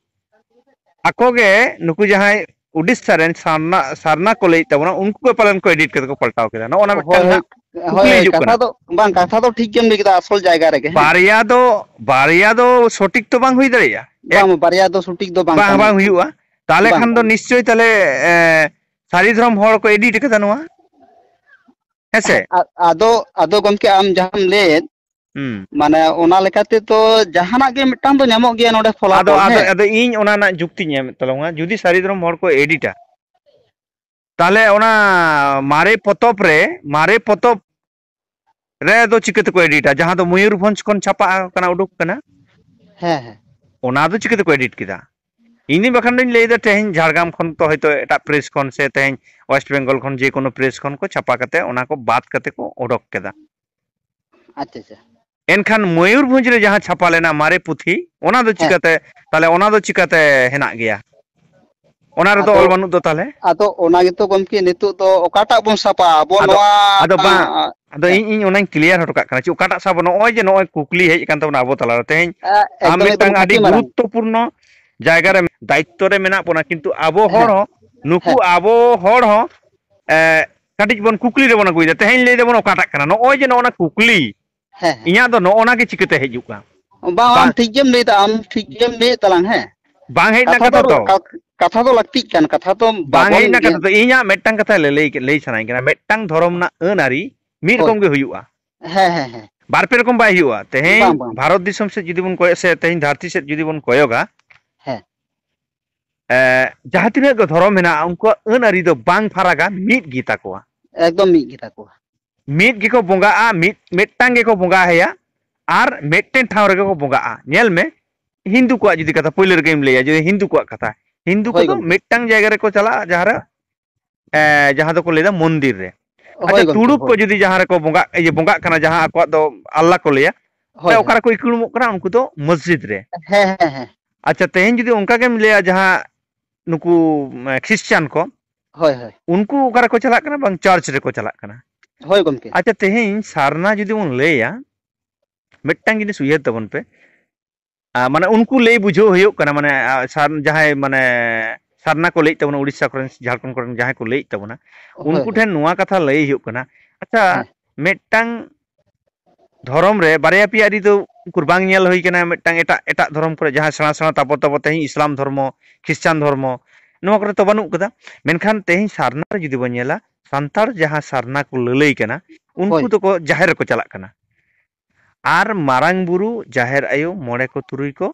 ᱟᱠᱚ ᱜᱮ ᱱᱩᱠᱩ ᱡᱟᱦᱟᱸᱭ ᱩᱰᱤᱥᱥᱟ ᱨᱮᱱ ᱥᱟᱨᱱᱟ, ᱥᱟᱨᱱᱟ ᱠᱚ ᱞᱟᱹᱭᱮᱫ ᱛᱟᱵᱚᱱᱟ, ᱩᱱᱠᱩ ᱜᱮ ᱯᱟᱞᱮᱱ ᱠᱚ ᱮᱰᱤᱴ ᱠᱟᱛᱮ ᱠᱚ ᱯᱟᱞᱴᱟᱣ ᱠᱮᱫᱟ? ᱱᱚᱜᱼᱚ ᱱᱟ ᱦᱳᱭ, ᱢᱤᱫᱴᱟᱝ ᱦᱳᱭ, ᱦᱟᱸᱜ ᱦᱳᱭ, ᱠᱩᱠᱞᱤ ᱦᱳᱭ, ᱦᱤᱡᱩᱜ ᱠᱟᱛᱷᱟ ᱠᱟᱱᱟ᱾ ᱫᱚ ᱵᱟᱝ, ᱠᱟᱛᱷᱟ ᱫᱚ ᱴᱷᱤᱠ ᱜᱮᱢ ᱞᱟᱹᱭ ᱠᱮᱫᱟ, ᱟᱥᱚᱞ ᱡᱟᱭᱜᱟ ᱨᱮᱜᱮ, ᱦᱮᱸ᱾ ᱵᱟᱨᱭᱟ ᱫᱚ, ᱵᱟᱨᱭᱟ ᱫᱚ ᱥᱚᱴᱷᱤᱠ ᱛᱚ ᱵᱟᱝ ᱦᱩᱭ ᱫᱟᱲᱮᱭᱟᱜᱼᱟ᱾ ᱮᱠ- ᱵᱟᱝ, ᱵᱟᱨᱭᱟ ᱫᱚ ᱥᱚᱴᱷᱤᱠ ᱫᱚ ᱵᱟᱝ ᱵᱟᱝ, ᱠᱟᱱᱟ᱾ ᱵᱟᱝ ᱦᱩᱭᱩᱜᱼᱟ᱾ ᱛᱟᱦᱞᱮ ᱵᱟᱝ, ᱠᱷᱟᱱ ᱫᱚ ᱵᱟᱝ᱾ ᱱᱤᱥᱪᱳᱭ ᱛᱟᱦᱞᱮ, ᱮ, ᱥᱟᱹᱨᱤ ᱫᱷᱚᱨᱚᱢ ᱦᱚᱲ ᱠᱚ ᱮᱰᱤᱴ ᱠᱟᱫᱟ ᱱᱚᱣᱟ, ᱦᱮᱸ ᱥᱮ? ᱟ-, ᱟᱫᱚ, ᱟᱫᱚ ᱜᱚᱢᱠᱮ, ᱟᱢ ᱡᱟᱦᱟᱸᱢ ᱞᱟᱹᱭᱮᱫ, ᱦᱩᱸ᱾ ᱢᱟᱱᱮ, ᱚᱱᱟ ᱞᱮᱠᱟ ᱛᱮᱫᱚ ᱡᱟᱦᱟᱱᱟᱜ ᱜᱮ ᱢᱤᱫᱴᱟᱝ ᱫᱚ ᱧᱟᱢᱚᱜ ᱜᱮᱭᱟ ᱱᱚᱰᱮ ᱟᱫᱚ, ᱯᱷᱚᱞᱟᱯᱷᱚᱞ, ᱟᱫᱚ, ᱦᱮᱸ? ᱟᱫᱚ ᱤᱧ ᱚᱱᱟ ᱨᱮᱱᱟᱜ ᱡᱩᱠᱛᱤᱧ ᱮᱢᱮᱫ ᱛᱟᱞᱟᱝᱟ, ᱡᱩᱫᱤ ᱥᱟᱹᱨᱤ ᱫᱷᱚᱨᱚᱢ ᱦᱚᱲ ᱠᱚ ᱮᱰᱤᱴᱟ, ᱛᱟᱦᱞᱮ ᱚᱱᱟ ᱢᱟᱨᱮ ᱯᱚᱛᱚᱵ ᱨᱮ, ᱢᱟᱨᱮ ᱯᱚᱛᱚᱵ ᱨᱮ ᱫᱚ ᱪᱤᱠᱟᱹ ᱛᱮᱠᱚ ᱮᱰᱤᱴᱟ? ᱡᱟᱦᱟᱸ ᱫᱚ ᱢᱚᱭᱩᱨᱵᱷᱚᱸᱡᱽ ᱠᱷᱚᱱ ᱪᱷᱟᱯᱟ ᱟᱠᱟᱱᱟ, ᱩᱰᱩᱠ ᱠᱟᱱᱟ, ᱦᱮᱸ, ᱦᱮᱸ᱾ ᱚᱱᱟ ᱫᱚ ᱪᱤᱠᱟᱹ ᱛᱮᱠᱚ ᱮᱰᱤᱴ ᱠᱮᱫᱟ? ᱤᱧ ᱫᱚ ᱵᱟᱠᱷᱟᱱ ᱫᱚᱧ ᱞᱟᱹᱭᱫᱟ, ᱛᱮᱦᱮᱧ ᱡᱷᱟᱲᱜᱨᱟᱢ ᱠᱷᱚᱱ ᱛᱚ ᱦᱚᱭᱛᱳ ᱮᱴᱟᱜ ᱯᱨᱮᱥ ᱠᱷᱚᱱ ᱥᱮ ᱛᱮᱦᱮᱧ ᱳᱭᱮᱥᱴ ᱵᱮᱝᱜᱚᱞ ᱠᱷᱚᱱ ᱡᱮ ᱠᱳᱱᱳ ᱯᱨᱮᱥ ᱠᱷᱚᱱ ᱠᱚ ᱪᱷᱟᱯᱟ ᱠᱟᱛᱮ ᱚᱱᱟ ᱠᱚ ᱵᱟᱫ ᱠᱟᱛᱮ ᱠᱚ ᱚᱰᱚᱠ ᱠᱮᱫᱟ᱾ ᱟᱪᱪᱷᱟ, ᱟᱪᱪᱷᱟ᱾ ᱮᱱᱠᱷᱟᱱ ᱢᱚᱭᱩᱨᱵᱷᱚᱸᱡᱽ ᱨᱮ ᱡᱟᱦᱟᱸ ᱪᱷᱟᱯᱟ ᱞᱮᱱᱟ ᱢᱟᱨᱮ ᱯᱩᱛᱷᱤ, ᱚᱱᱟ ᱫᱚ ᱦᱮᱸ᱾ ᱪᱤᱠᱟᱹᱛᱮ, ᱛᱟᱦᱞᱮ ᱚᱱᱟ ᱫᱚ ᱪᱤᱠᱟᱹᱛᱮ ᱦᱮᱱᱟᱜ ᱜᱮᱭᱟ? ᱚᱱᱟ ᱨᱮᱫᱚ ᱟᱫᱚ, ᱚᱞ ᱵᱟᱹᱱᱩᱜ ᱫᱚ ᱛᱟᱦᱞᱮ? ᱟᱫᱚ ᱚᱱᱟ ᱜᱮᱛᱚ ᱜᱚᱢᱠᱮ ᱱᱤᱛᱚᱜ ᱫᱚ ᱚᱠᱟᱴᱟᱜ ᱵᱚᱱ ᱥᱟᱵᱟ? ᱟᱵᱚ ᱟᱫᱚ, ᱱᱚᱣᱟ, ᱟᱫᱚ ᱵᱟᱝ, ᱟ, ᱟ, ᱟᱫᱚ ᱦᱮᱸ᱾ ᱤᱧ, ᱤᱧ ᱚᱱᱟᱧ ᱠᱞᱤᱭᱟᱨ ᱦᱚᱴᱚ ᱠᱟᱜ ᱠᱟᱱᱟ᱾ ᱪᱮᱫ ᱚᱠᱟᱴᱟᱜ ᱥᱟᱵ? ᱱᱚᱜᱼᱚᱭ ᱡᱮ ᱱᱚᱜᱼᱚᱭ ᱠᱩᱠᱞᱤ ᱦᱮᱡ ᱟᱠᱟᱱ ᱛᱟᱵᱚᱱᱟ ᱟᱵᱚ ᱛᱟᱞᱟᱨᱮ ᱛᱮᱦᱮᱧ, ᱟ, ᱟᱢ ᱮᱠᱫᱚᱢ, ᱢᱤᱫᱴᱟᱝ ᱮᱠᱫᱚᱢ, ᱟᱹᱰᱤ ᱟᱹᱰᱤ ᱢᱟᱨᱟᱝ᱾ ᱜᱩᱨᱩᱛᱛᱚᱯᱩᱨᱱᱚ ᱡᱟᱭᱜᱟ ᱨᱮ, ᱫᱟᱭᱤᱛᱛᱚ ᱨᱮ ᱢᱮᱱᱟᱜ ᱵᱚᱱᱟ, ᱠᱤᱱᱛᱩ ᱟᱵᱚ ᱦᱚᱲ ᱦᱮᱸ, ᱦᱚᱸ, ᱱᱩᱠᱩ ᱦᱮᱸ᱾ ᱟᱵᱚ ᱦᱚᱲ ᱦᱚᱸ, ᱮ, ᱠᱟᱹᱴᱤᱡ ᱵᱚᱱ ᱠᱩᱠᱞᱤ ᱨᱮᱵᱚᱱ ᱟᱹᱜᱩᱭᱮᱫᱟ᱾ ᱛᱮᱦᱮᱧ ᱞᱟᱹᱭ ᱫᱟᱵᱚᱱ ᱚᱠᱟᱴᱟᱜ ᱠᱟᱱᱟ? ᱱᱚᱜᱼᱚᱭ ᱡᱮ ᱱᱚᱜᱼᱚ ᱱᱟ ᱠᱩᱠᱞᱤ, ᱦᱮᱸ, ᱦᱮᱸ᱾ ᱤᱧᱟᱹᱜ ᱫᱚ ᱱᱚᱜᱼᱚ ᱱᱟ ᱜᱮ ᱪᱤᱠᱟᱹᱛᱮ ᱦᱤᱡᱩᱜᱼᱟ? ᱵᱟᱝ, ᱟᱢ ᱵᱟᱝ᱾ ᱴᱷᱤᱠ ᱜᱮᱢ ᱞᱟᱹᱭᱫᱟ, ᱟᱢ ᱴᱷᱤᱠ ᱜᱮᱢ ᱞᱟᱹᱭᱮᱫ ᱛᱟᱞᱟᱝ, ᱦᱮᱸ᱾ ᱵᱟᱝ ᱦᱮᱡ ᱨᱮᱱᱟᱜ ᱠᱟᱛᱷᱟ ᱠᱟᱛᱷᱟ ᱫᱚ, ᱛᱚ᱾ ᱠᱟ-, ᱠᱟᱛᱷᱟ ᱫᱚ ᱞᱟᱹᱠᱛᱤᱜ ᱠᱟᱱ, ᱠᱟᱛᱷᱟ ᱫᱚ ᱵᱟᱝ ᱵᱟᱵᱚᱱ ᱦᱮᱡ ᱨᱮᱱᱟᱜ ᱜᱮ ᱠᱟᱛᱷᱟ ᱫᱚ᱾ ᱤᱧᱟᱹᱜ ᱢᱤᱫᱴᱟᱝ ᱠᱟᱛᱷᱟ ᱞᱟᱹᱞᱟᱹᱭ, ᱞᱟᱹᱭ ᱥᱟᱱᱟᱧ ᱠᱟᱱᱟ᱾ ᱢᱤᱫᱴᱟᱝ ᱫᱷᱚᱨᱚᱢ ᱨᱮᱱᱟᱜ ᱟᱹᱱ ᱟᱹᱨᱤ ᱢᱤᱫ ᱦᱳᱭ᱾ ᱨᱚᱠᱚᱢ ᱜᱮ ᱦᱩᱭᱩᱜᱼᱟ᱾ ᱦᱮᱸ, ᱦᱮᱸ, ᱦᱮᱸ᱾ ᱵᱟᱨ ᱯᱮ ᱨᱚᱠᱚᱢ ᱵᱟᱭ ᱦᱩᱭᱩᱜᱼᱟ᱾ ᱛᱮᱦᱮᱧ ᱵᱟᱝ, ᱵᱟᱝ᱾ ᱵᱷᱟᱨᱚᱛ ᱫᱤᱥᱚᱢ ᱥᱮᱫ ᱡᱩᱫᱤ ᱵᱚᱱ ᱠᱚᱭᱚᱜ ᱥᱮ ᱛᱮᱦᱮᱧ ᱫᱷᱟᱹᱨᱛᱤ ᱥᱮᱫ ᱡᱩᱫᱤ ᱵᱚᱱ ᱠᱚᱭᱚᱜᱟ, ᱦᱮᱸ᱾ ᱮ, ᱡᱟᱦᱟᱸ ᱛᱤᱱᱟᱹᱜ ᱜᱮ ᱫᱷᱚᱨᱚᱢ ᱢᱮᱱᱟᱜᱼᱟ, ᱩᱱᱠᱩᱣᱟᱜ ᱟᱹᱱ ᱟᱹᱨᱤ ᱫᱚ ᱵᱟᱝ ᱯᱷᱟᱨᱟᱠᱟ, ᱢᱤᱫ ᱜᱮ ᱛᱟᱠᱚᱣᱟ᱾ ᱮᱠᱫᱚᱢ ᱢᱤᱫ ᱜᱮ ᱛᱟᱠᱚᱣᱟ᱾ ᱢᱤᱫ ᱜᱮᱠᱚ ᱵᱚᱸᱜᱟᱜᱼᱟ, ᱢᱤᱫ, ᱢᱤᱫᱴᱟᱝ ᱜᱮᱠᱚ ᱵᱚᱸᱜᱟ ᱟᱭᱟ, ᱟᱨ ᱢᱤᱫᱴᱮᱱ ᱴᱷᱟᱶ ᱨᱮᱜᱮ ᱠᱚ ᱵᱚᱸᱜᱟᱜᱼᱟ᱾ ᱧᱮᱞ ᱢᱮ, ᱦᱤᱱᱫᱩ ᱠᱚᱣᱟᱜ ᱡᱩᱫᱤ ᱠᱟᱛᱷᱟ ᱯᱳᱭᱞᱳ ᱨᱮᱜᱮᱢ ᱞᱟᱹᱭᱟ, ᱡᱩᱫᱤ ᱦᱤᱱᱫᱩ ᱠᱚᱣᱟᱜ ᱠᱟᱛᱷᱟ, ᱦᱤᱱᱫᱩ ᱦᱳᱭ ᱠᱚᱫᱚ ᱜᱚᱢᱠᱮ᱾ ᱢᱤᱫᱴᱟᱝ ᱡᱟᱭᱜᱟ ᱨᱮᱠᱚ ᱪᱟᱞᱟᱜᱼᱟ, ᱡᱟᱦᱟᱸ ᱨᱮ, ᱮ, ᱡᱟᱦᱟᱸ ᱫᱚᱠᱚ ᱞᱟᱹᱭᱫᱟ ᱢᱚᱱᱫᱤᱨ ᱨᱮ᱾ ᱦᱳᱭ ᱟᱪᱪᱷᱟ, ᱜᱚᱢᱠᱮ, ᱛᱩᱲᱩᱠ ᱠᱚ ᱦᱳᱭ᱾ ᱡᱩᱫᱤ ᱡᱟᱦᱟᱸ ᱨᱮᱠᱚ ᱵᱚᱸᱜᱟᱜ, ᱤᱭᱟᱹ, ᱵᱚᱸᱜᱟᱜ ᱠᱟᱱᱟ, ᱡᱟᱦᱟᱸ ᱟᱠᱚᱣᱟᱜ ᱫᱚ ᱟᱞᱞᱟ ᱠᱚ ᱞᱟᱹᱭᱟ, ᱦᱳᱭ, ᱚᱠᱟ ᱦᱳᱭ᱾ ᱨᱮᱠᱚ ᱤᱠᱲᱩᱢᱚᱜ ᱠᱟᱱᱟ? ᱩᱱᱠᱩ ᱫᱚ ᱢᱚᱥᱡᱤᱫ ᱨᱮ᱾ ᱦᱮᱸ, ᱦᱮᱸ, ᱦᱮᱸ᱾ ᱟᱪᱪᱷᱟ, ᱛᱮᱦᱮᱧ ᱡᱩᱫᱤ ᱚᱱᱠᱟ ᱜᱮᱢ ᱞᱟᱹᱭᱟ, ᱡᱟᱦᱟᱸ ᱱᱩᱠᱩ, ᱮ, ᱠᱷᱨᱤᱥᱪᱟᱱ ᱠᱚ, ᱦᱳᱭ, ᱦᱳᱭ᱾ ᱩᱱᱠᱩ ᱚᱠᱟ ᱨᱮᱠᱚ ᱪᱟᱞᱟᱜ ᱠᱟᱱᱟ? ᱵᱟᱝ, ᱪᱟᱨᱪ ᱨᱮᱠᱚ ᱪᱟᱞᱟᱜ ᱠᱟᱱᱟ᱾ ᱦᱳᱭ ᱜᱚᱢᱠᱮ᱾ ᱟᱪᱪᱷᱟ, ᱛᱮᱦᱮᱧ ᱥᱟᱨᱱᱟ ᱡᱩᱫᱤ ᱵᱚᱱ ᱞᱟᱹᱭᱟ, ᱢᱤᱫᱴᱟᱝ ᱡᱤᱱᱤᱥ ᱩᱭᱦᱟᱹᱨ ᱛᱟᱵᱚᱱ ᱯᱮ, ᱟ, ᱢᱟᱱᱮ ᱩᱱᱠᱩ ᱞᱟᱹᱭ ᱵᱩᱡᱷᱟᱹᱣ ᱦᱩᱭᱩᱜ ᱠᱟᱱᱟ, ᱢᱟᱱᱮ, ᱟ, ᱥᱟᱨ-, ᱡᱟᱦᱟᱸᱭ, ᱢᱟᱱᱮ, ᱥᱟᱨᱱᱟ ᱠᱚ ᱞᱟᱹᱭᱮᱫ ᱛᱟᱵᱚᱱᱟ, ᱩᱲᱤᱥᱥᱟ ᱠᱚᱨᱮᱱ, ᱡᱷᱟᱲᱠᱷᱚᱸᱰ ᱠᱚᱨᱮᱱ ᱡᱟᱦᱟᱸᱭ ᱠᱚ ᱞᱟᱹᱭᱮᱫ ᱛᱟᱵᱚᱱᱟ, ᱦᱳᱭ, ᱩᱱᱠᱩ ᱦᱳᱭ᱾ ᱴᱷᱮᱱ ᱱᱚᱣᱟ ᱠᱟᱛᱷᱟ ᱞᱟᱹᱭ ᱦᱩᱭᱩᱜ ᱠᱟᱱᱟ᱾ ᱟᱪᱪᱷᱟ, ᱦᱮᱸ᱾ ᱢᱤᱫᱴᱟᱝ ᱫᱷᱚᱨᱚᱢ ᱨᱮ ᱵᱟᱨᱭᱟ ᱯᱮᱭᱟ ᱟᱹᱨᱤ ᱫᱚ ᱩᱠᱩᱨ ᱵᱟᱝ ᱧᱮᱞ ᱦᱩᱭ ᱠᱟᱱᱟ, ᱢᱤᱫᱴᱟᱝ ᱮᱴᱟᱜ, ᱮᱴᱟᱜ ᱫᱷᱚᱨᱚᱢ ᱠᱚᱨᱮ ᱡᱟᱦᱟᱸ ᱥᱮᱬᱟ ᱥᱮᱬᱟ ᱛᱟᱵᱚ, ᱛᱟᱵᱚ ᱛᱮᱦᱮᱧ ᱤᱥᱞᱟᱢ ᱫᱷᱚᱨᱢᱚ, ᱠᱷᱨᱤᱥᱴᱟᱱ ᱫᱷᱚᱨᱢᱚ, ᱱᱚᱣᱟ ᱠᱚᱨᱮ ᱛᱚ ᱵᱟᱹᱱᱩᱜ ᱠᱟᱫᱟ᱾ ᱢᱮᱱᱠᱷᱟᱱ ᱛᱮᱦᱮᱧ ᱥᱟᱨᱱᱟ ᱨᱮ ᱡᱩᱫᱤ ᱵᱚᱱ ᱧᱮᱞᱟ, ᱥᱟᱱᱛᱟᱲ ᱡᱟᱦᱟᱸ ᱥᱟᱨᱱᱟ ᱠᱚ ᱞᱟᱹᱞᱟᱹᱭ ᱠᱟᱱᱟ, ᱩᱱᱠᱩ ᱦᱳᱭ᱾ ᱫᱚᱠᱚ ᱡᱟᱦᱮᱨ ᱨᱮᱠᱚ ᱪᱟᱞᱟᱜ ᱠᱟᱱᱟ᱾ ᱟᱨ ᱢᱟᱨᱟᱝ ᱵᱩᱨᱩ, ᱡᱟᱦᱮᱨ ᱟᱭᱳ, ᱢᱚᱬᱮ ᱠᱚ, ᱛᱩᱨᱩᱭ ᱠᱚ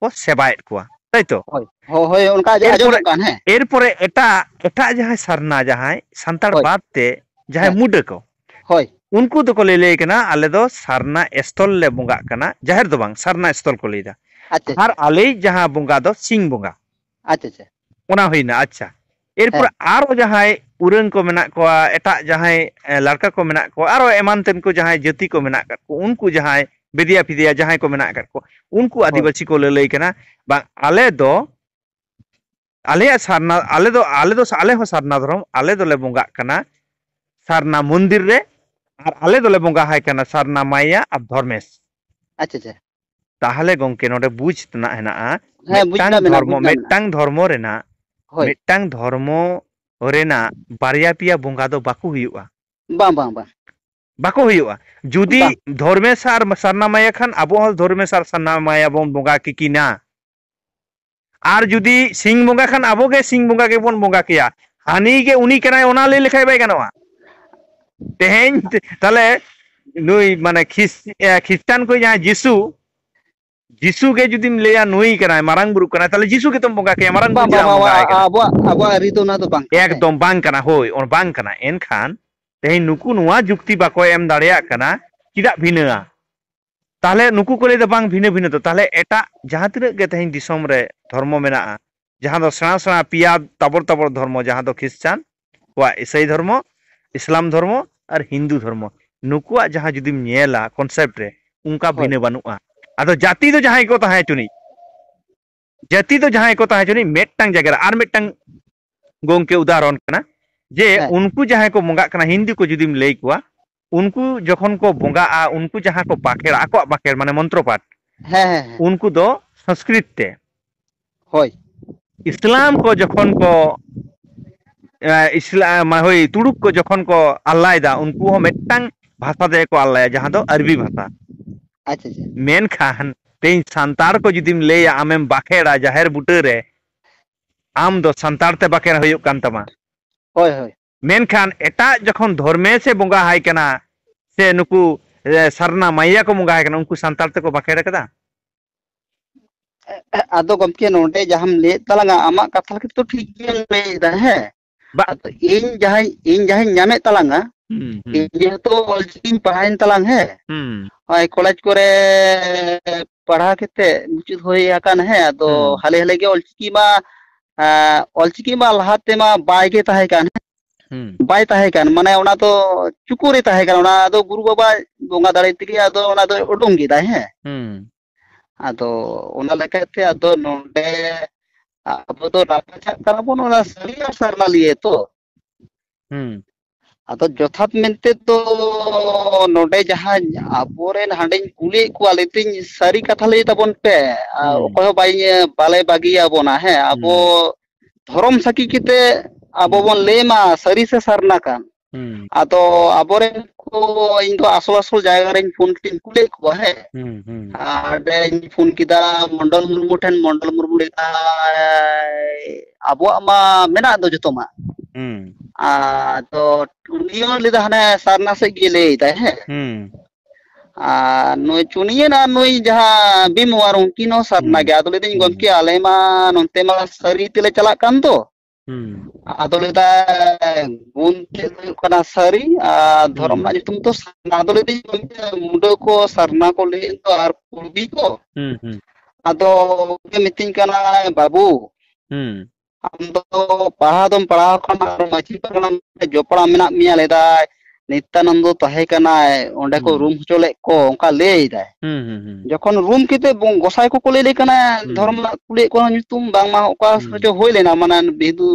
ᱠᱚ ᱥᱮᱵᱟᱭᱮᱫ ᱠᱚᱣᱟ, ᱛᱟᱭ ᱛᱚ? ᱦᱳᱭ, ᱦᱳᱭ, ᱦᱳᱭ, ᱚᱱᱠᱟ ᱟᱸᱡᱚᱢᱚᱜ ᱮᱨᱯᱚᱨᱮ, ᱠᱟᱱ, ᱦᱮᱸ᱾ ᱮᱨᱯᱚᱨᱮ ᱮᱴᱟᱜ, ᱮᱴᱟᱜ ᱡᱟᱦᱟᱸᱭ ᱥᱟᱨᱱᱟ, ᱡᱟᱦᱟᱸᱭ ᱥᱟᱱᱛᱟᱲ ᱦᱳᱭ᱾ ᱵᱟᱫ ᱛᱮ ᱡᱟᱦᱟᱸᱭ ᱦᱮᱸ᱾ ᱢᱩᱰᱟᱹ ᱠᱚ, ᱦᱳᱭ᱾ ᱩᱱᱠᱩ ᱫᱚᱠᱚ ᱞᱟᱹᱭ, ᱞᱟᱹᱭ ᱠᱟᱱᱟ, "ᱟᱞᱮ ᱫᱚ ᱥᱟᱨᱱᱟ ᱮᱥᱛᱚᱞ ᱞᱮ ᱵᱚᱸᱜᱟᱜ ᱠᱟᱱᱟ, ᱡᱟᱦᱮᱨ ᱫᱚ ᱵᱟᱝ, ᱥᱟᱨᱱᱟ ᱮᱥᱛᱚᱞ ᱠᱚ ᱞᱟᱹᱭᱫᱟ᱾ ᱟᱪᱪᱷᱟ, ᱟᱨ ᱟᱪᱪᱷᱟ᱾ ᱟᱞᱮᱭᱤᱡ ᱡᱟᱦᱟᱸ ᱵᱚᱸᱜᱟ ᱫᱚ ᱥᱤᱧ ᱵᱚᱸᱜᱟ, ᱟᱪᱪᱷᱟ, ᱟᱪᱪᱷᱟ᱾ ᱚᱱᱟ ᱦᱩᱭᱱᱟ, ᱟᱪᱪᱷᱟ᱾ ᱮᱨᱯᱚᱨ ᱦᱮᱸ᱾ ᱟᱨᱚ ᱡᱟᱦᱟᱸᱭ ᱩᱨᱟᱹᱝ ᱠᱚ ᱢᱮᱱᱟᱜ ᱠᱚᱣᱟ, ᱮᱴᱟᱜ ᱡᱟᱦᱟᱸᱭ, ᱮ, ᱞᱟᱲᱠᱟ ᱠᱚ ᱢᱮᱱᱟᱜ ᱠᱚᱣᱟ, ᱟᱨᱚ ᱮᱢᱟᱱ ᱛᱮᱱ ᱠᱚ ᱡᱟᱦᱟᱸᱭ ᱡᱟᱹᱛᱤ ᱠᱚ ᱢᱮᱱᱟᱜ ᱠᱟᱜ ᱠᱚ, ᱩᱱᱠᱩ ᱡᱟᱦᱟᱸᱭ ᱵᱮᱫᱤᱭᱟ ᱯᱷᱤᱫᱤᱭᱟ ᱡᱟᱦᱟᱸᱭ ᱠᱚ ᱢᱮᱱᱟᱜ ᱠᱟᱜ ᱠᱚ, ᱩᱱᱠᱩ ᱦᱳᱭ᱾ ᱟᱹᱫᱤᱵᱟᱹᱥᱤ ᱠᱚ ᱞᱟᱹᱞᱟᱹᱭ ᱠᱟᱱᱟ, ᱵᱟᱝ, ᱟᱞᱮ ᱫᱚ, ᱟᱞᱮᱭᱟᱜ ᱥᱟᱨᱱᱟ, ᱟᱞᱮ ᱫᱚ, ᱟᱞᱮ ᱫᱚ, ᱟᱞᱮ ᱦᱚᱸ ᱥᱟᱨᱱᱟ ᱫᱷᱚᱨᱚᱢ, ᱟᱞᱮ ᱫᱚᱞᱮ ᱵᱚᱸᱜᱟᱜ ᱠᱟᱱᱟ ᱥᱟᱨᱱᱟ ᱢᱚᱱᱫᱤᱨ ᱨᱮ, ᱟᱨ ᱟᱞᱮ ᱫᱚᱞᱮ ᱵᱚᱸᱜᱟ ᱟᱭ ᱠᱟᱱᱟ ᱥᱟᱨᱱᱟ ᱢᱟᱭᱟ ᱟᱨ ᱫᱷᱚᱨᱢᱮᱥ᱾" ᱟᱪᱪᱷᱟ, ᱟᱪᱪᱷᱟ᱾ ᱛᱟᱦᱚᱞᱮ ᱜᱚᱝᱠᱮ, ᱱᱚᱰᱮ ᱵᱩᱡᱽ ᱨᱮᱱᱟᱜ ᱦᱮᱱᱟᱜᱼᱟ, ᱦᱮᱸ, ᱵᱩᱡᱽ ᱢᱤᱫᱴᱟᱝ ᱨᱮᱱᱟᱜ ᱢᱮᱱᱟᱜᱼᱟ, ᱫᱷᱚᱨᱢᱚ, ᱵᱩᱡᱽ ᱨᱮᱱᱟᱜ ᱢᱮᱱᱟᱜᱼᱟ᱾ ᱢᱤᱫᱴᱟᱝ ᱫᱷᱚᱨᱢᱚ ᱨᱮᱱᱟᱜ, ᱦᱳᱭ᱾ ᱢᱤᱫᱴᱟᱝ ᱫᱷᱚᱨᱢᱚ ᱨᱮᱱᱟᱜ ᱵᱟᱨᱭᱟ ᱯᱮᱭᱟ ᱵᱚᱸᱜᱟ ᱫᱚ ᱵᱟᱠᱚ ᱦᱩᱭᱩᱜᱼᱟ᱾ ᱵᱟᱝ, ᱵᱟᱝ, ᱵᱟᱝ᱾ ᱵᱟᱠᱚ ᱦᱩᱭᱩᱜᱼᱟ᱾ ᱡᱩᱫᱤ ᱵᱟᱝ᱾ ᱫᱷᱚᱨᱢᱮᱥ ᱟᱨ ᱥᱟᱨᱱᱟ ᱢᱟᱭᱟ ᱠᱷᱟᱱ, ᱟᱵᱚ ᱦᱚᱸ ᱫᱷᱚᱨᱢᱮᱥ ᱟᱨ ᱥᱟᱨᱱᱟ ᱢᱟᱭᱟ ᱵᱚᱱ ᱵᱚᱸᱜᱟ ᱠᱤᱠᱤᱱᱟ᱾ ᱟᱨ ᱡᱩᱫᱤ ᱥᱤᱧ ᱵᱚᱸᱜᱟ ᱠᱷᱟᱱ, ᱟᱵᱚ ᱜᱮ ᱥᱤᱧ ᱵᱚᱸᱜᱟ ᱜᱮᱵᱚᱱ ᱵᱚᱸᱜᱟ ᱠᱮᱭᱟ᱾ ᱦᱟᱹᱱᱤ ᱜᱮ ᱩᱱᱤ ᱠᱟᱱᱟᱭ, ᱚᱱᱟ ᱞᱟᱹᱭ ᱞᱮᱠᱷᱟᱡ ᱵᱟᱭ ᱜᱟᱱᱚᱜᱼᱟ᱾ ᱛᱮᱦᱮᱧ ᱛᱟᱦᱞᱮ ᱱᱩᱭ, ᱢᱟᱱᱮ, ᱠᱷᱤᱥ-, ᱮ, ᱠᱷᱨᱤᱥᱴᱟᱱ ᱠᱚ ᱡᱟᱦᱟᱸᱭ ᱡᱤᱥᱩ, ᱡᱤᱥᱩ ᱜᱮ ᱡᱩᱫᱤᱢ ᱞᱟᱹᱭᱟ ᱱᱩᱭ ᱠᱟᱱᱟᱭ, ᱢᱟᱨᱟᱝ ᱵᱩᱨᱩ ᱠᱟᱱᱟᱭ, ᱛᱟᱦᱞᱮ ᱡᱤᱥᱩ ᱜᱮᱛᱚᱢ ᱵᱚᱸᱜᱟ ᱠᱟᱭᱟ, ᱢᱟᱨᱟᱝ ᱵᱩᱨᱩ ᱵᱟᱝ, ᱪᱮᱫᱟᱜ ᱵᱟᱝ, ᱮᱢ ᱵᱚᱸᱜᱟ ᱵᱟᱝ, ᱟᱭ ᱠᱟᱱᱟ? ᱟᱵᱚᱣᱟᱜ, ᱟᱵᱚᱣᱟᱜ ᱟᱹᱨᱤ ᱫᱚ ᱚᱱᱟ ᱫᱚ ᱵᱟᱝ ᱠᱟᱱᱟ᱾ ᱮᱠᱫᱚᱢ ᱵᱟᱝ ᱠᱟᱱᱟ, ᱦᱳᱭ, ᱚᱱ-, ᱵᱟᱝ ᱠᱟᱱᱟ᱾ ᱮᱱᱠᱷᱟᱱ ᱛᱮᱦᱮᱧ ᱱᱩᱠᱩ ᱱᱚᱣᱟ ᱡᱩᱠᱛᱤ ᱵᱟᱠᱚ ᱮᱢ ᱫᱟᱲᱮᱭᱟᱜ ᱠᱟᱱᱟ, ᱪᱮᱫᱟᱜ ᱵᱷᱤᱱᱟᱹᱜᱼᱟ? ᱛᱟᱦᱞᱮ ᱱᱩᱠᱩ ᱠᱚ ᱞᱟᱹᱭᱫᱟ ᱵᱟᱝ ᱵᱷᱤᱱᱟᱹ ᱵᱷᱤᱱᱟᱹ ᱫᱚ, ᱛᱟᱦᱞᱮ ᱮᱴᱟᱜ ᱡᱟᱦᱟᱸ ᱛᱤᱱᱟᱹᱜ ᱜᱮ ᱛᱮᱦᱮᱧ ᱫᱤᱥᱚᱢ ᱨᱮ ᱫᱷᱚᱨᱢᱚ ᱢᱮᱱᱟᱜᱼᱟ, ᱡᱟᱦᱟᱸ ᱫᱚ ᱥᱮᱬᱟ ᱥᱮᱬᱟ ᱯᱮᱭᱟ ᱛᱟᱵᱚᱨ ᱛᱟᱵᱚᱨ ᱫᱷᱚᱨᱢᱚ, ᱡᱟᱦᱟᱸ ᱫᱚ ᱠᱷᱨᱤᱥᱪᱟᱱ ᱠᱚᱣᱟᱜ ᱤᱥᱟᱹᱭ ᱫᱷᱚᱨᱢᱚ, ᱤᱥᱞᱟᱢ ᱫᱷᱚᱨᱢᱚ ᱟᱨ ᱦᱤᱱᱫᱩ ᱫᱷᱚᱨᱢᱚ, ᱱᱩᱠᱩᱣᱟᱜ ᱡᱟᱦᱟᱸ ᱡᱩᱫᱤᱢ ᱧᱮᱞᱟ concept ᱨᱮ, ᱚᱱᱠᱟ ᱦᱳᱭ᱾ ᱵᱷᱤᱱᱟᱹ ᱵᱟᱹᱱᱩᱜᱼᱟ᱾ ᱟᱫᱚ ᱡᱟᱹᱛᱤ ᱫᱚ ᱡᱟᱦᱟᱸᱭ ᱠᱚ ᱛᱟᱦᱮᱸ ᱦᱚᱪᱚᱱᱤᱡ, ᱡᱟᱹᱛᱤ ᱫᱚ ᱡᱟᱦᱟᱸᱭ ᱠᱚ ᱛᱟᱦᱮᱸ ᱦᱚᱪᱚᱱᱤᱡ, ᱢᱤᱫᱴᱟᱝ ᱡᱟᱭᱜᱟ ᱨᱮ ᱟᱨ ᱢᱤᱫᱴᱟᱝ ᱜᱚᱝᱠᱮ ᱩᱫᱟᱦᱚᱨᱚᱱ ᱠᱟᱱᱟ, ᱡᱮ ᱦᱮᱸ᱾ ᱩᱱᱠᱩ ᱡᱟᱦᱟᱸᱭ ᱠᱚ ᱵᱚᱸᱜᱟᱜ ᱠᱟᱱᱟ, ᱦᱤᱱᱫᱩ ᱠᱚ ᱡᱩᱫᱤᱢ ᱞᱟᱹᱭ ᱠᱚᱣᱟ, ᱩᱱᱠᱩ ᱡᱚᱠᱷᱚᱱ ᱠᱚ ᱵᱚᱸᱜᱟᱜᱼᱟ, ᱩᱱᱠᱩ ᱡᱟᱦᱟᱸ ᱠᱚ ᱵᱟᱸᱠᱷᱮᱲᱟ, ᱟᱠᱚᱣᱟᱜ ᱵᱟᱸᱠᱷᱮᱲ ᱢᱟᱱᱮ ᱢᱚᱱᱛᱨᱚ ᱯᱟᱴ, ᱦᱮᱸ, ᱦᱮᱸ, ᱦᱮᱸ᱾ ᱩᱱᱠᱩ ᱫᱚ ᱥᱚᱝᱥᱠᱨᱤᱛ ᱛᱮ᱾ ᱦᱳᱭ᱾ ᱤᱥᱞᱟᱢ ᱠᱚ ᱡᱚᱠᱷᱚᱱ ᱠᱚ, ᱮ, ᱤᱥᱞᱟ-, ᱢᱟ-, ᱦᱳᱭ, ᱛᱩᱲᱩᱠ ᱠᱚ ᱡᱚᱠᱷᱚᱱ ᱠᱚ ᱟᱞᱞᱟᱭᱮᱫᱟ, ᱩᱱᱠᱩ ᱦᱚᱸ ᱢᱤᱫᱴᱟᱝ ᱵᱷᱟᱥᱟ ᱛᱮᱜᱮ ᱠᱚ ᱟᱞᱞᱟᱭᱟ, ᱡᱟᱦᱟᱸ ᱫᱚ ᱟᱨᱵᱤ ᱵᱷᱟᱥᱟ᱾ ᱟᱪᱪᱷᱟ, ᱟᱪᱪᱷᱟ᱾ ᱢᱮᱱᱠᱷᱟᱱ ᱛᱮᱦᱮᱧ ᱥᱟᱱᱛᱟᱲ ᱠᱚ ᱡᱩᱫᱤᱢ ᱞᱟᱹᱭᱟ, ᱟᱢᱮᱢ ᱵᱟᱸᱠᱷᱮᱲᱟ ᱡᱟᱦᱮᱨ ᱵᱩᱴᱟᱹᱨᱮ, ᱟᱢ ᱫᱚ ᱥᱟᱱᱛᱟᱲ ᱛᱮ ᱵᱟᱸᱠᱷᱮᱲ ᱦᱩᱭᱩᱜ ᱠᱟᱱ ᱛᱟᱢᱟ᱾ ᱦᱳᱭ, ᱦᱳᱭ᱾ ᱢᱮᱱᱠᱷᱟᱱ ᱮᱴᱟᱜ ᱡᱚᱠᱷᱚᱱ ᱫᱷᱚᱨᱢᱮᱥ ᱮ ᱵᱚᱸᱜᱟ ᱟᱭ ᱠᱟᱱᱟ, ᱥᱮ ᱱᱩᱠᱩ, ᱮ, ᱥᱟᱨᱱᱟ ᱢᱟᱭᱭᱟ ᱠᱚ ᱵᱚᱸᱜᱟ ᱟᱭ ᱠᱟᱱᱟ, ᱩᱱᱠᱩ ᱥᱟᱱᱛᱟᱲ ᱛᱮᱠᱚ ᱵᱟᱸᱠᱷᱮᱲ ᱠᱟᱫᱟ? ᱟᱫᱚ ᱜᱚᱢᱠᱮ, ᱱᱚᱰᱮ ᱡᱟᱦᱟᱸᱢ ᱞᱟᱹᱭᱮᱫ ᱛᱟᱞᱟᱝᱟ, ᱟᱢᱟᱜ ᱠᱟᱛᱷᱟ ᱞᱮᱠᱟ ᱛᱮᱫᱚ ᱴᱷᱤᱠ ᱜᱮᱢ ᱞᱟᱹᱭᱮᱫᱟ, ᱦᱮᱸ᱾ ᱵᱟ- ᱟᱫᱚ ᱤᱧ ᱡᱟᱦᱟᱸᱧ, ᱤᱧ ᱡᱟᱦᱟᱸᱧ ᱧᱟᱢᱮᱫ ᱛᱟᱞᱟᱝᱟ, ᱦᱩᱸ, ᱦᱩᱸ᱾ ᱤᱧ ᱡᱮᱦᱮᱛᱩ ᱚᱞᱪᱤᱠᱤᱧ ᱯᱟᱲᱦᱟᱣᱮᱱ ᱛᱟᱞᱟᱝ, ᱦᱮᱸ᱾ ᱦᱩᱸ᱾ ᱱᱚᱜᱼᱚᱭ ᱠᱚᱞᱮᱡᱽ ᱠᱚᱨᱮ ᱯᱟᱲᱦᱟᱣ ᱠᱟᱛᱮ ᱢᱩᱪᱟᱹᱫ ᱦᱩᱭ ᱟᱠᱟᱱ, ᱦᱮᱸ᱾ ᱟᱫᱚ ᱦᱩᱸ᱾ ᱦᱟᱞᱮ ᱦᱟᱞᱮ ᱜᱮ ᱚᱞᱪᱤᱠᱤ ᱢᱟ, ᱟᱸ, ᱚᱞᱪᱤᱠᱤ ᱢᱟ ᱞᱟᱦᱟ ᱛᱮᱢᱟ ᱵᱟᱭ ᱜᱮ ᱛᱟᱦᱮᱸ ᱠᱟᱱ, ᱦᱩᱸ᱾ ᱵᱟᱭ ᱛᱟᱦᱮᱸ ᱠᱟᱱ, ᱢᱟᱱᱮ ᱚᱱᱟ ᱫᱚ ᱪᱩᱠᱩ ᱨᱮ ᱛᱟᱦᱮᱸ ᱠᱟᱱᱟ, ᱚᱱᱟ ᱫᱚ ᱜᱩᱨᱩ ᱵᱟᱵᱟ ᱵᱚᱸᱜᱟ ᱫᱟᱲᱮ ᱛᱮᱜᱮ ᱟᱫᱚ ᱚᱱᱟ ᱫᱚᱭ ᱩᱰᱩᱝ ᱠᱮᱫᱟᱭ, ᱦᱮᱸ᱾ ᱦᱩᱸ᱾ ᱟᱫᱚ ᱚᱱᱟ ᱞᱮᱠᱟᱛᱮ ᱟᱫᱚ ᱱᱚᱰᱮ ᱟᱵᱚ ᱫᱚ ᱨᱟᱯᱟᱪᱟᱜ ᱠᱟᱱᱟ ᱵᱚᱱ ᱚᱱᱟ ᱥᱟᱹᱨᱤ ᱟᱨ ᱥᱟᱨᱱᱟ ᱞᱤᱭᱮ ᱛᱚ᱾ ᱦᱩᱸ᱾ ᱟᱫᱚ ᱡᱚᱛᱷᱟᱛ ᱢᱮᱱᱛᱮ ᱫᱚ ᱱᱚᱰᱮ ᱡᱟᱦᱟᱸ ᱟᱵᱚᱨᱮᱱ ᱦᱟᱸᱰᱮᱧ ᱠᱩᱞᱤᱭᱮᱫ ᱠᱚᱣᱟ, ᱞᱟᱹᱭ ᱫᱟᱹᱧ ᱥᱟᱹᱨᱤ ᱠᱟᱛᱷᱟ ᱞᱟᱹᱭ ᱛᱟᱵᱚᱱ ᱯᱮ, ᱟᱨ ᱦᱩᱸ᱾ ᱚᱠᱚᱭ ᱦᱚᱸ ᱵᱟᱭ, ᱵᱟᱞᱮ ᱵᱟᱹᱜᱤᱭᱟᱵᱚᱱᱟ, ᱦᱮᱸ, ᱟᱵᱚ ᱦᱩᱸ᱾ ᱫᱷᱚᱨᱚᱢ ᱥᱟᱹᱠᱷᱤ ᱠᱟᱛᱮ ᱟᱵᱚ ᱦᱩᱸ᱾ ᱵᱚᱱ ᱞᱟᱹᱭ ᱢᱟ ᱥᱟᱹᱨᱤ ᱥᱮ ᱥᱟᱨᱱᱟ ᱠᱟᱱ᱾ ᱦᱩᱸ᱾ ᱟᱫᱚ ᱟᱵᱚᱨᱮᱱ ᱠᱚ, ᱤᱧ ᱫᱚ ᱟᱥᱚᱞ ᱟᱥᱚᱞ ᱡᱟᱭᱜᱟ ᱨᱮᱧ ᱯᱷᱳᱱ ᱠᱟᱛᱮᱧ ᱠᱩᱞᱤᱭᱮᱫ ᱠᱚᱣᱟ, ᱦᱮᱸ᱾ ᱦᱩᱸ, ᱦᱩᱸ᱾ ᱦᱟᱸᱰᱮᱧ ᱯᱷᱳᱱ ᱠᱮᱫᱟ ᱢᱚᱱᱰᱚᱞ ᱢᱩᱨᱢᱩ ᱴᱷᱮᱱ, ᱢᱚᱱᱰᱚᱞ ᱢᱩᱨᱢᱩ ᱞᱟᱹᱭᱫᱟᱭ, ᱟᱵᱚᱣᱟᱜ ᱢᱟ ᱢᱮᱱᱟᱜ ᱫᱚ ᱡᱚᱛᱚ ᱢᱟ᱾ ᱦᱩᱸ᱾ ᱟᱫᱚ ᱩᱱᱤ ᱦᱚᱸ ᱞᱟᱹᱭᱫᱟ ᱦᱟᱱᱮ ᱥᱟᱨᱱᱟ ᱥᱮᱫ ᱜᱮ ᱞᱟᱹᱭᱫᱟᱭ, ᱦᱮᱸ᱾ ᱦᱩᱸ᱾ ᱟᱨ ᱱᱩᱭ ᱪᱩᱱᱤᱭᱟᱹ ᱟᱨ ᱱᱩᱭ ᱡᱟᱦᱟᱸ ᱵᱤᱢᱩᱣᱟᱨ, ᱩᱱᱠᱤᱱ ᱦᱚᱸ ᱥᱟᱨᱱᱟ ᱜᱮ᱾ ᱟᱫᱚ ᱞᱟᱹᱭᱫᱟᱹᱧ, ᱜᱚᱢᱠᱮ, ᱟᱞᱮ ᱢᱟ ᱱᱚᱱᱛᱮ ᱢᱟ ᱥᱟᱹᱨᱤ ᱛᱮᱞᱮ ᱪᱟᱞᱟᱜ ᱠᱟᱱ ᱫᱚ᱾ ᱟᱫᱚ ᱞᱟᱹᱭᱫᱟᱭ, ᱜᱩᱱ ᱛᱮᱫ ᱦᱩᱭᱩᱜ ᱠᱟᱱᱟ ᱥᱟᱹᱨᱤ, ᱟᱨ ᱫᱷᱚᱨᱚᱢ ᱨᱮᱱᱟᱜ ᱧᱩᱛᱩᱢ ᱫᱚ ᱥᱟᱨᱱᱟ᱾ ᱟᱫᱚ ᱞᱟᱹᱭᱫᱟᱹᱧ, ᱜᱚᱢᱠᱮ, ᱢᱩᱰᱟᱹ ᱠᱚ ᱥᱟᱨᱱᱟ ᱠᱚ ᱞᱟᱹᱭᱮᱫ ᱫᱚ ᱟᱨ ᱠᱩᱲᱵᱤ ᱠᱚ᱾ ᱟᱫᱚ ᱩᱱᱤ ᱢᱤᱛᱟᱹᱧ ᱠᱟᱱᱟᱭ, ᱵᱟᱹᱵᱩ, ᱟᱢ ᱫᱚ ᱯᱟᱲᱦᱟᱣ ᱫᱚᱢ ᱯᱟᱲᱦᱟᱣ ᱠᱟᱱᱟ, ᱟᱨ ᱢᱟᱹᱡᱷᱤ ᱯᱟᱨᱜᱟᱱᱟ ᱡᱚᱯᱲᱟᱣ ᱢᱮᱱᱟᱜ ᱢᱮᱭᱟ, ᱞᱟᱹᱭᱫᱟᱭ, ᱱᱤᱛᱭᱟᱱᱚᱱᱫᱚ ᱛᱟᱦᱮᱸ ᱠᱟᱱᱟᱭ, ᱚᱸᱰᱮ ᱠᱚ ᱨᱩᱢ ᱦᱚᱪᱚ ᱞᱮᱫ ᱠᱚ, ᱚᱱᱠᱟ ᱞᱟᱹᱭ ᱫᱟᱭ᱾ ᱦᱩᱸ, ᱦᱩᱸ, ᱦᱩᱸ᱾ ᱡᱚᱠᱷᱚᱱ ᱨᱩᱢ ᱠᱟᱛᱮ ᱵᱚᱝ-, ᱜᱚᱸᱥᱟᱭ ᱠᱚᱠᱚ ᱞᱟᱹᱭ ᱞᱮ ᱠᱟᱱᱟ, ᱦᱩᱸ᱾ ᱫᱷᱚᱨᱚᱢ ᱨᱮᱱᱟᱜ ᱠᱩᱞᱤᱭᱮᱫ ᱠᱚ ᱧᱩᱛᱩᱢ, ᱵᱟᱝᱢᱟ ᱚᱠᱟ ᱦᱩᱸ᱾ ᱨᱮᱪᱚ ᱦᱩᱭ ᱞᱮᱱᱟ, ᱢᱟᱱᱮ ᱵᱤᱫᱩ,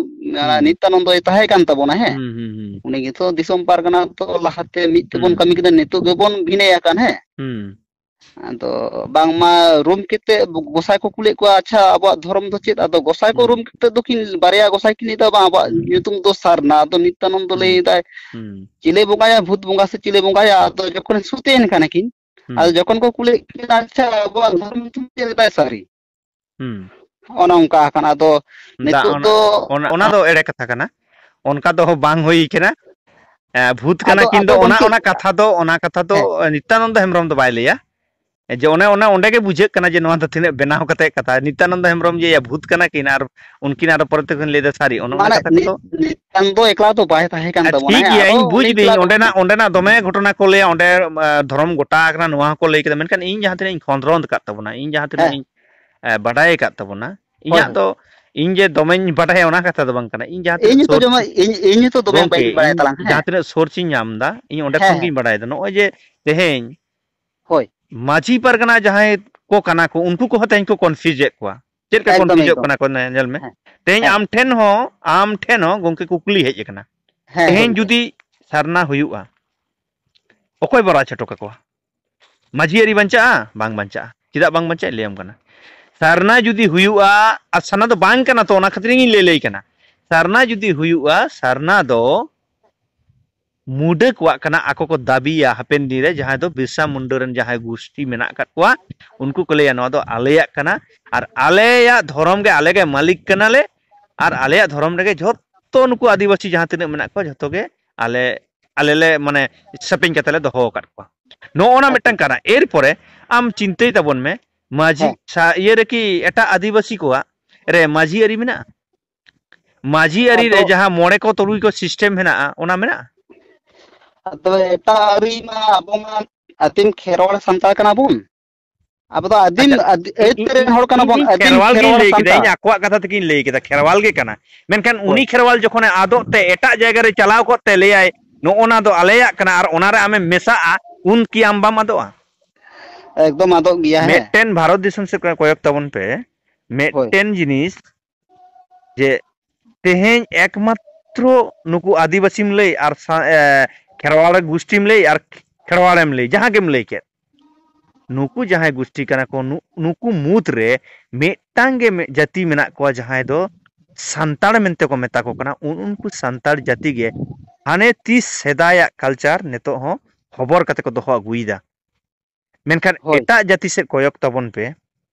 ᱦᱩᱸ᱾ ᱱᱤᱛᱭᱟᱱᱚᱱᱫᱚᱭ ᱛᱟᱦᱮᱸ ᱠᱟᱱ ᱛᱟᱵᱚᱱᱟ, ᱦᱮᱸ᱾ ᱦᱩᱸ, ᱦᱩᱸ, ᱦᱩᱸ᱾ ᱩᱱᱤ ᱜᱮᱛᱚ ᱫᱤᱥᱚᱢ ᱯᱟᱨᱜᱟᱱᱟ ᱫᱚ ᱞᱟᱦᱟᱛᱮ ᱢᱤᱫ ᱛᱮᱵᱚᱱ ᱦᱩᱸ᱾ ᱠᱟᱹᱢᱤ ᱠᱮᱫᱟ, ᱱᱤᱛᱚᱜ ᱜᱮᱵᱚᱱ ᱵᱷᱤᱱᱟᱹᱭ ᱟᱠᱟᱱ, ᱦᱮᱸ᱾ ᱦᱩᱸ᱾ ᱟᱫᱚ ᱵᱟᱝᱢᱟ ᱨᱩᱢ ᱠᱟᱛᱮ ᱜᱚᱸᱥᱟᱭ ᱠᱚ ᱠᱩᱞᱤᱭᱮᱫ ᱠᱚᱣᱟ, "ᱟᱪᱪᱷᱟ, ᱟᱵᱚᱣᱟᱜ ᱫᱷᱚᱨᱚᱢ ᱫᱚ ᱪᱮᱫ?" ᱟᱫᱚ ᱜᱚᱸᱥᱟᱭ ᱠᱚ ᱦᱩᱸ᱾ ᱨᱩᱢ ᱠᱟᱛᱮ ᱫᱚ ᱠᱤᱱ, ᱵᱟᱨᱭᱟ ᱜᱚᱸᱥᱟᱭ ᱠᱤᱱ ᱞᱟᱹᱭ ᱫᱟ, "ᱵᱟᱝ, ᱟᱵᱚᱣᱟᱜ ᱦᱩᱸ᱾ ᱧᱩᱛᱩᱢ ᱫᱚ ᱥᱟᱨᱱᱟ", ᱟᱫᱚ ᱱᱤᱛᱭᱟᱱᱚᱱᱫᱚ ᱦᱩᱸ᱾ ᱞᱟᱹᱭ ᱫᱟᱭ, ᱦᱩᱸ᱾ "ᱪᱤᱞᱮ ᱵᱚᱸᱜᱟᱭᱟ, ᱵᱷᱩᱛ ᱵᱚᱸᱜᱟ ᱥᱮ ᱪᱤᱞᱮ ᱵᱚᱸᱜᱟᱭᱟ?" ᱟᱫᱚ ᱡᱚᱠᱷᱚᱱ ᱥᱩᱛᱮᱱ ᱠᱟᱱᱟ ᱠᱤᱱ, ᱦᱩᱸ᱾ ᱟᱫᱚ ᱡᱚᱠᱷᱚᱱ ᱠᱚ ᱠᱩᱞᱤᱭᱮᱫ ᱠᱤᱱᱟ, "ᱟᱪᱪᱷᱟ, ᱟᱵᱚᱣᱟᱜ ᱫᱷᱚᱨᱚᱢ ᱧᱩᱛᱩᱢ ᱪᱮᱫ?" ᱞᱟᱹᱭ ᱫᱟᱭ, "ᱥᱟᱹᱨᱤ᱾" ᱦᱩᱸ᱾ ᱚᱱᱮ ᱚᱱᱠᱟ ᱟᱠᱟᱱᱟ᱾ ᱟᱫᱚ ᱫᱟ-, ᱱᱤᱛᱚᱜ ᱚᱱᱟ, ᱫᱚ ᱚᱱᱟ, ᱚᱱᱟ ᱫᱚ ᱮᱲᱮ ᱠᱟᱛᱷᱟ ᱠᱟᱱᱟ᱾ ᱚᱱᱠᱟ ᱫᱚ ᱵᱟᱝ ᱦᱩᱭ ᱠᱟᱱᱟ᱾ ᱮ, ᱵᱷᱩᱛ ᱠᱟᱱᱟ ᱟᱫᱚ, ᱠᱤᱱ ᱫᱚ ᱟᱫᱚ ᱚᱱᱟ, ᱜᱚᱢᱠᱮ, ᱚᱱᱟ ᱠᱟᱛᱷᱟ ᱫᱚ, ᱚᱱᱟ ᱠᱟᱛᱷᱟ ᱫᱚ, ᱦᱮᱸ᱾ ᱮ, ᱱᱤᱛᱭᱟᱱᱚᱱᱫᱚ ᱦᱮᱢᱵᱨᱚᱢ ᱫᱚ ᱵᱟᱭ ᱞᱟᱹᱭᱟ᱾ ᱮ, ᱡᱮ ᱚᱱᱮ, ᱚᱱᱟ ᱚᱸᱰᱮ ᱜᱮ ᱵᱩᱡᱷᱟᱹᱜ ᱠᱟᱱᱟ ᱡᱮ ᱱᱚᱣᱟ ᱫᱚ ᱛᱤᱱᱟᱹᱜ ᱵᱮᱱᱟᱣ ᱠᱟᱛᱮ ᱠᱟᱛᱷᱟ᱾ ᱱᱤᱛᱭᱟᱱᱚᱱᱫᱚ ᱦᱮᱢᱵᱨᱚᱢ ᱡᱮ, ᱭᱟ, ᱵᱷᱩᱛ ᱠᱟᱱᱟ ᱠᱤᱱ ᱟᱨ ᱩᱱᱠᱤᱱ ᱟᱨᱚ ᱯᱚᱨᱮ ᱛᱮᱠᱤᱱ ᱞᱟᱹᱭ ᱫᱟ ᱥᱟᱹᱨᱤ᱾ ᱚᱱᱮ ᱚᱱᱟ ᱢᱟᱱᱮ ᱠᱟᱛᱷᱟ ᱱᱤ-, ᱠᱚᱫᱚ ᱱᱤᱛᱭᱟᱱᱚᱱᱫᱚ ᱮᱠᱞᱟ ᱫᱚ ᱵᱟᱭ ᱛᱟᱦᱮᱸ ᱠᱟᱱ ᱟᱨ ᱛᱟᱵᱚᱱᱟ, ᱴᱷᱤᱠ ᱦᱮᱸ, ᱜᱮᱭᱟ, ᱟᱫᱚ ᱤᱧ ᱵᱩᱡᱽ ᱩᱱᱤ ᱫᱟᱹᱧ, ᱮᱠᱞᱟ ᱫᱚ ᱚᱸᱰᱮᱱᱟᱜ, ᱚᱸᱰᱮᱱᱟᱜ ᱫᱚᱢᱮ ᱜᱷᱚᱴᱚᱱᱟ ᱠᱚ ᱞᱟᱹᱭᱟ, ᱚᱸᱰᱮ, ᱟ, ᱫᱷᱚᱨᱚᱢ ᱜᱚᱴᱟ ᱟᱠᱟᱱᱟ, ᱱᱚᱣᱟ ᱦᱚᱸᱠᱚ ᱞᱟᱹᱭ ᱠᱮᱫᱟ, ᱢᱮᱱᱠᱷᱟᱱ ᱤᱧ ᱡᱟᱦᱟᱸ ᱛᱤᱱᱟᱹᱜ ᱤᱧ ᱠᱷᱚᱸᱫᱽᱨᱚᱸᱫᱽ ᱟᱠᱟᱫ ᱛᱟᱵᱚᱱᱟ, ᱤᱧ ᱡᱟᱦᱟᱸ ᱛᱤᱱᱟᱹᱜ ᱦᱮᱸ᱾ ᱤᱧ, ᱮ, ᱵᱟᱰᱟᱭ ᱟᱠᱟᱫ ᱛᱟᱵᱚᱱᱟ, ᱦᱳᱭ, ᱤᱧᱟᱹᱜ ᱦᱳᱭ᱾ ᱫᱚ, ᱤᱧ ᱡᱮ ᱫᱚᱢᱮᱧ ᱵᱟᱰᱟᱭᱟ ᱚᱱᱟ ᱠᱟᱛᱷᱟ ᱫᱚ ᱵᱟᱝ ᱠᱟᱱᱟ, ᱤᱧ ᱡᱟᱦᱟᱸ ᱛᱤᱱᱟᱹᱜ ᱤᱧ ᱦᱚᱸᱛᱚ ᱥᱳᱨ ᱡᱚᱢᱟ, ᱤᱧ, ᱤᱧ ᱦᱚᱸᱛᱚ ᱫᱚᱢᱮ ᱜᱚᱝᱠᱮ, ᱵᱟᱹᱧ ᱵᱟᱲᱟᱭ ᱤᱧ ᱛᱟᱞᱟᱝ, ᱦᱮᱸ᱾ ᱡᱟᱦᱟᱸ ᱛᱤᱱᱟᱹᱜ ᱥᱳᱨᱥ ᱤᱧ ᱧᱟᱢ ᱮᱫᱟ, ᱤᱧ ᱚᱸᱰᱮ ᱦᱮᱸ, ᱠᱷᱚᱱ ᱦᱮᱸ᱾ ᱜᱤᱧ ᱵᱟᱰᱟᱭ ᱮᱫᱟ᱾ ᱱᱚᱜᱼᱚᱭ ᱡᱮ ᱛᱮᱦᱮᱧ ᱦᱳᱭ᱾ ᱢᱟᱹᱡᱷᱤ ᱯᱟᱨᱜᱟᱱᱟ ᱡᱟᱦᱟᱸᱭ ᱠᱚ ᱠᱟᱱᱟ ᱠᱚ, ᱩᱱᱠᱩ ᱠᱚᱦᱚᱸ ᱛᱮᱦᱮᱧ ᱠᱚ confuse ᱮᱫ ᱠᱚᱣᱟ᱾ ᱪᱮᱫ ᱞᱮᱠᱟ ᱮᱠᱫᱚᱢ, confuse ᱚᱜ ᱮᱠᱫᱚᱢ᱾ ᱠᱟᱱᱟ ᱠᱚ, ᱧᱮᱞ ᱢᱮ᱾ ᱦᱮᱸ, ᱛᱮᱦᱮᱧ ᱦᱮᱸ᱾ ᱟᱢ ᱴᱷᱮᱱ ᱦᱚᱸ, ᱟᱢ ᱴᱷᱮᱱ ᱦᱚᱸ ᱜᱚᱝᱠᱮ ᱠᱩᱠᱞᱤ ᱦᱮᱡ ᱟᱠᱟᱱᱟ᱾ ᱦᱮᱸ, ᱛᱮᱦᱮᱧ ᱦᱳᱭ, ᱦᱳᱭ᱾ ᱡᱩᱫᱤ ᱥᱟᱨᱱᱟ ᱦᱩᱭᱩᱜᱼᱟ, ᱚᱠᱚᱭ ᱵᱚ ᱨᱟᱡᱽ ᱦᱚᱴᱚ ᱠᱟᱠᱚᱣᱟ? ᱢᱟᱹᱡᱷᱤ ᱟᱹᱨᱤ ᱵᱟᱧᱪᱟᱜᱼᱟ? ᱵᱟᱝ ᱵᱟᱧᱪᱟᱜᱼᱟ᱾ ᱪᱮᱫᱟᱜ ᱵᱟᱝ ᱵᱟᱧᱪᱟᱜᱼᱟ? ᱞᱟᱹᱭᱟᱢ ᱠᱟᱱᱟ᱾ ᱥᱟᱨᱱᱟ ᱡᱩᱫᱤ ᱦᱩᱭᱩᱜᱼᱟ, ᱟᱨ ᱥᱟᱨᱱᱟ ᱫᱚ ᱵᱟᱝ ᱠᱟᱱᱟ ᱛᱚ, ᱚᱱᱟ ᱠᱷᱟᱹᱛᱤᱨ ᱤᱧ ᱞᱟᱹᱭ, ᱞᱟᱹᱭ ᱠᱟᱱᱟ᱾ ᱥᱟᱨᱱᱟ ᱡᱩᱫᱤ ᱦᱩᱭᱩᱜᱼᱟ, ᱥᱟᱨᱱᱟ ᱫᱚ ᱢᱩᱰᱟᱹ ᱠᱚᱣᱟᱜ ᱠᱟᱱᱟ, ᱟᱠᱚ ᱠᱚ ᱫᱟᱹᱵᱤᱭᱟ ᱦᱟᱯᱮᱱ ᱫᱤᱱ ᱨᱮ ᱡᱟᱦᱟᱸᱭ ᱫᱚ ᱵᱤᱨᱥᱟ ᱢᱩᱱᱰᱟᱹ ᱨᱮᱱ ᱡᱟᱦᱟᱸᱭ ᱜᱩᱥᱴᱤ ᱢᱮᱱᱟᱜ ᱟᱠᱟᱫ ᱠᱚᱣᱟ, ᱩᱱᱠᱩ ᱠᱚ ᱞᱟᱹᱭᱟ, "ᱱᱚᱣᱟ ᱫᱚ ᱟᱞᱮᱭᱟᱜ ᱠᱟᱱᱟ, ᱟᱨ ᱟᱞᱮᱭᱟᱜ ᱫᱷᱚᱨᱚᱢ ᱜᱮ ᱟᱞᱮ ᱜᱮ ᱢᱟᱹᱞᱤᱠ ᱠᱟᱱᱟᱞᱮ, ᱟᱨ ᱟᱞᱮᱭᱟᱜ ᱫᱷᱚᱨᱚᱢ ᱨᱮᱜᱮ ᱡᱷᱚᱛᱚ ᱱᱩᱠᱩ ᱟᱹᱫᱤᱵᱟᱹᱥᱤ ᱡᱟᱦᱟᱸ ᱛᱤᱱᱟᱹᱜ ᱢᱮᱱᱟᱜ ᱠᱚᱣᱟ, ᱡᱷᱚᱛᱚ ᱜᱮ ᱟᱞᱮ, ᱟᱞᱮ ᱞᱮ, ᱢᱟᱱᱮ, ᱥᱮᱯᱮᱧ ᱠᱟᱛᱮ ᱞᱮ ᱫᱚᱦᱚ ᱟᱠᱟᱫ ᱠᱚᱣᱟ᱾" ᱱᱚᱜᱼᱚ ᱱᱟ ᱟᱪᱪᱷᱟ᱾ ᱢᱤᱫᱴᱟᱝ ᱠᱟᱱᱟ᱾ ᱮᱨᱯᱚᱨᱮ ᱟᱢ ᱪᱤᱱᱛᱟᱹᱭ ᱛᱟᱵᱚᱱ ᱢᱮ, ᱢᱟᱹᱡᱷᱤ ᱦᱮᱸ᱾ ᱥᱟ-, ᱤᱭᱟᱹ ᱨᱮ ᱠᱤ ᱮᱴᱟᱜ ᱟᱹᱫᱤᱵᱟᱹᱥᱤ ᱠᱚᱣᱟᱜ ᱨᱮ ᱢᱟᱹᱡᱷᱤ ᱟᱹᱨᱤ ᱢᱮᱱᱟᱜᱼᱟ? ᱢᱟᱹᱡᱷᱤ ᱟᱹᱨᱤ ᱨᱮ ᱟᱫᱚ ᱡᱟᱦᱟᱸ ᱢᱚᱬᱮ ᱠᱚ ᱛᱩᱨᱩᱭ ᱠᱚ system ᱦᱮᱱᱟᱜᱼᱟ, ᱚᱱᱟ ᱢᱮᱱᱟᱜᱼᱟ? ᱟᱫᱚ ᱮᱴᱟᱜ ᱟᱹᱨᱤ ᱢᱟ ᱟᱵᱚ ᱢᱟ ᱟᱹᱫᱤᱢ ᱠᱷᱮᱨᱣᱟᱲ ᱥᱟᱱᱛᱟᱲ ᱠᱟᱱᱟ ᱵᱚᱱ᱾ ᱟᱵᱚ ᱫᱚ ᱟᱹᱫᱤᱢ, ᱟᱪᱪᱷᱟ, ᱟᱹᱫ-, ᱟᱹᱫ ᱤ-, ᱨᱮᱱ ᱤᱧ, ᱦᱚᱲ ᱠᱟᱱᱟ ᱵᱚᱱ, ᱤᱧ ᱟᱹᱫᱤᱢ ᱠᱷᱮᱨᱣᱟᱞ ᱜᱤᱧ ᱠᱷᱮᱨᱣᱟᱲ ᱞᱟᱹᱭ ᱠᱮᱫᱟ, ᱥᱟᱱᱛᱟᱲ᱾ ᱤᱧ ᱟᱠᱚᱣᱟᱜ ᱠᱟᱛᱷᱟ ᱛᱮᱜᱤᱧ ᱞᱟᱹᱭ ᱠᱮᱫᱟ, ᱠᱷᱮᱨᱣᱟᱞ ᱜᱮ ᱠᱟᱱᱟ᱾ ᱢᱮᱱᱠᱷᱟᱱ ᱦᱳᱭ᱾ ᱩᱱᱤ ᱠᱷᱮᱨᱣᱟᱞ ᱡᱚᱠᱷᱚᱱᱮ ᱟᱫᱚᱜ ᱛᱮ ᱮᱴᱟᱜ ᱡᱟᱭᱜᱟ ᱨᱮ ᱪᱟᱞᱟᱣ ᱠᱚᱜ ᱛᱮ ᱞᱟᱹᱭᱟᱭ, "ᱱᱚᱜᱼᱚ ᱱᱟ ᱫᱚ ᱟᱞᱮᱭᱟᱜ ᱠᱟᱱᱟ" ᱟᱨ ᱚᱱᱟ ᱨᱮ ᱟᱢᱮᱢ ᱢᱮᱥᱟᱜᱼᱟ, ᱩᱱ ᱠᱤ ᱟᱢ ᱵᱟᱢ ᱟᱫᱚᱜᱼᱟ? ᱮᱠᱫᱚᱢ ᱟᱫᱚᱜ ᱜᱮᱭᱟ, ᱦᱮᱸ᱾ ᱢᱤᱫᱴᱮᱱ ᱵᱷᱟᱨᱚᱛ ᱫᱤᱥᱚᱢ ᱥᱮᱫ ᱠᱚᱭᱚᱜ ᱛᱟᱵᱚᱱ ᱯᱮ, ᱦᱳᱭ᱾ ᱢᱤᱫᱴᱮᱱ ᱡᱤᱱᱤᱥ ᱡᱮ ᱛᱮᱦᱮᱧ ᱮᱠᱢᱟᱛᱨᱚ ᱱᱩᱠᱩ ᱟᱹᱫᱤᱵᱟᱹᱥᱤᱢ ᱞᱟᱹᱭ ᱟᱨ ᱥᱟ-, ᱮ, ᱠᱷᱮᱨᱣᱟᱲ ᱜᱩᱥᱴᱤᱢ ᱞᱟᱹᱭ ᱟᱨ ᱠᱷᱮᱨᱣᱟᱲᱮᱢ ᱞᱟᱹᱭ, ᱡᱟᱦᱟᱸ ᱜᱮᱢ ᱞᱟᱹᱭ ᱠᱮᱫ, ᱱᱩᱠᱩ ᱡᱟᱦᱟᱸᱭ ᱜᱩᱥᱴᱤ ᱠᱟᱱᱟ ᱠᱚ, ᱱᱩ-, ᱱᱩᱠᱩ ᱢᱩᱫᱽ ᱨᱮ ᱢᱤᱫᱴᱟᱝ ᱜᱮ ᱢᱤᱫ ᱡᱟᱹᱛᱤ ᱢᱮᱱᱟᱜ ᱠᱚᱣᱟ, ᱡᱟᱦᱟᱸᱭ ᱫᱚ ᱥᱟᱱᱛᱟᱲ ᱢᱮᱱᱛᱮ ᱠᱚ ᱢᱮᱛᱟ ᱠᱚ ᱠᱟᱱᱟ᱾ ᱩᱱ-, ᱩᱱᱠᱩ ᱥᱟᱱᱛᱟᱲ ᱡᱟᱹᱛᱤ ᱜᱮ ᱦᱟᱱᱮ ᱛᱤᱥ ᱥᱮᱫᱟᱭᱟᱜ culture ᱱᱤᱛᱚᱜ ᱦᱚᱸ ᱦᱚᱵᱚᱨ ᱠᱟᱛᱮ ᱠᱚ ᱫᱚᱦᱚ ᱟᱹᱜᱩᱭᱮᱫᱟ᱾ ᱢᱮᱱᱠᱷᱟᱱ ᱦᱳᱭ᱾ ᱮᱴᱟᱜ ᱡᱟᱹᱛᱤ ᱥᱮᱫ ᱠᱚᱭᱚᱜ ᱛᱟᱵᱚᱱ ᱯᱮ,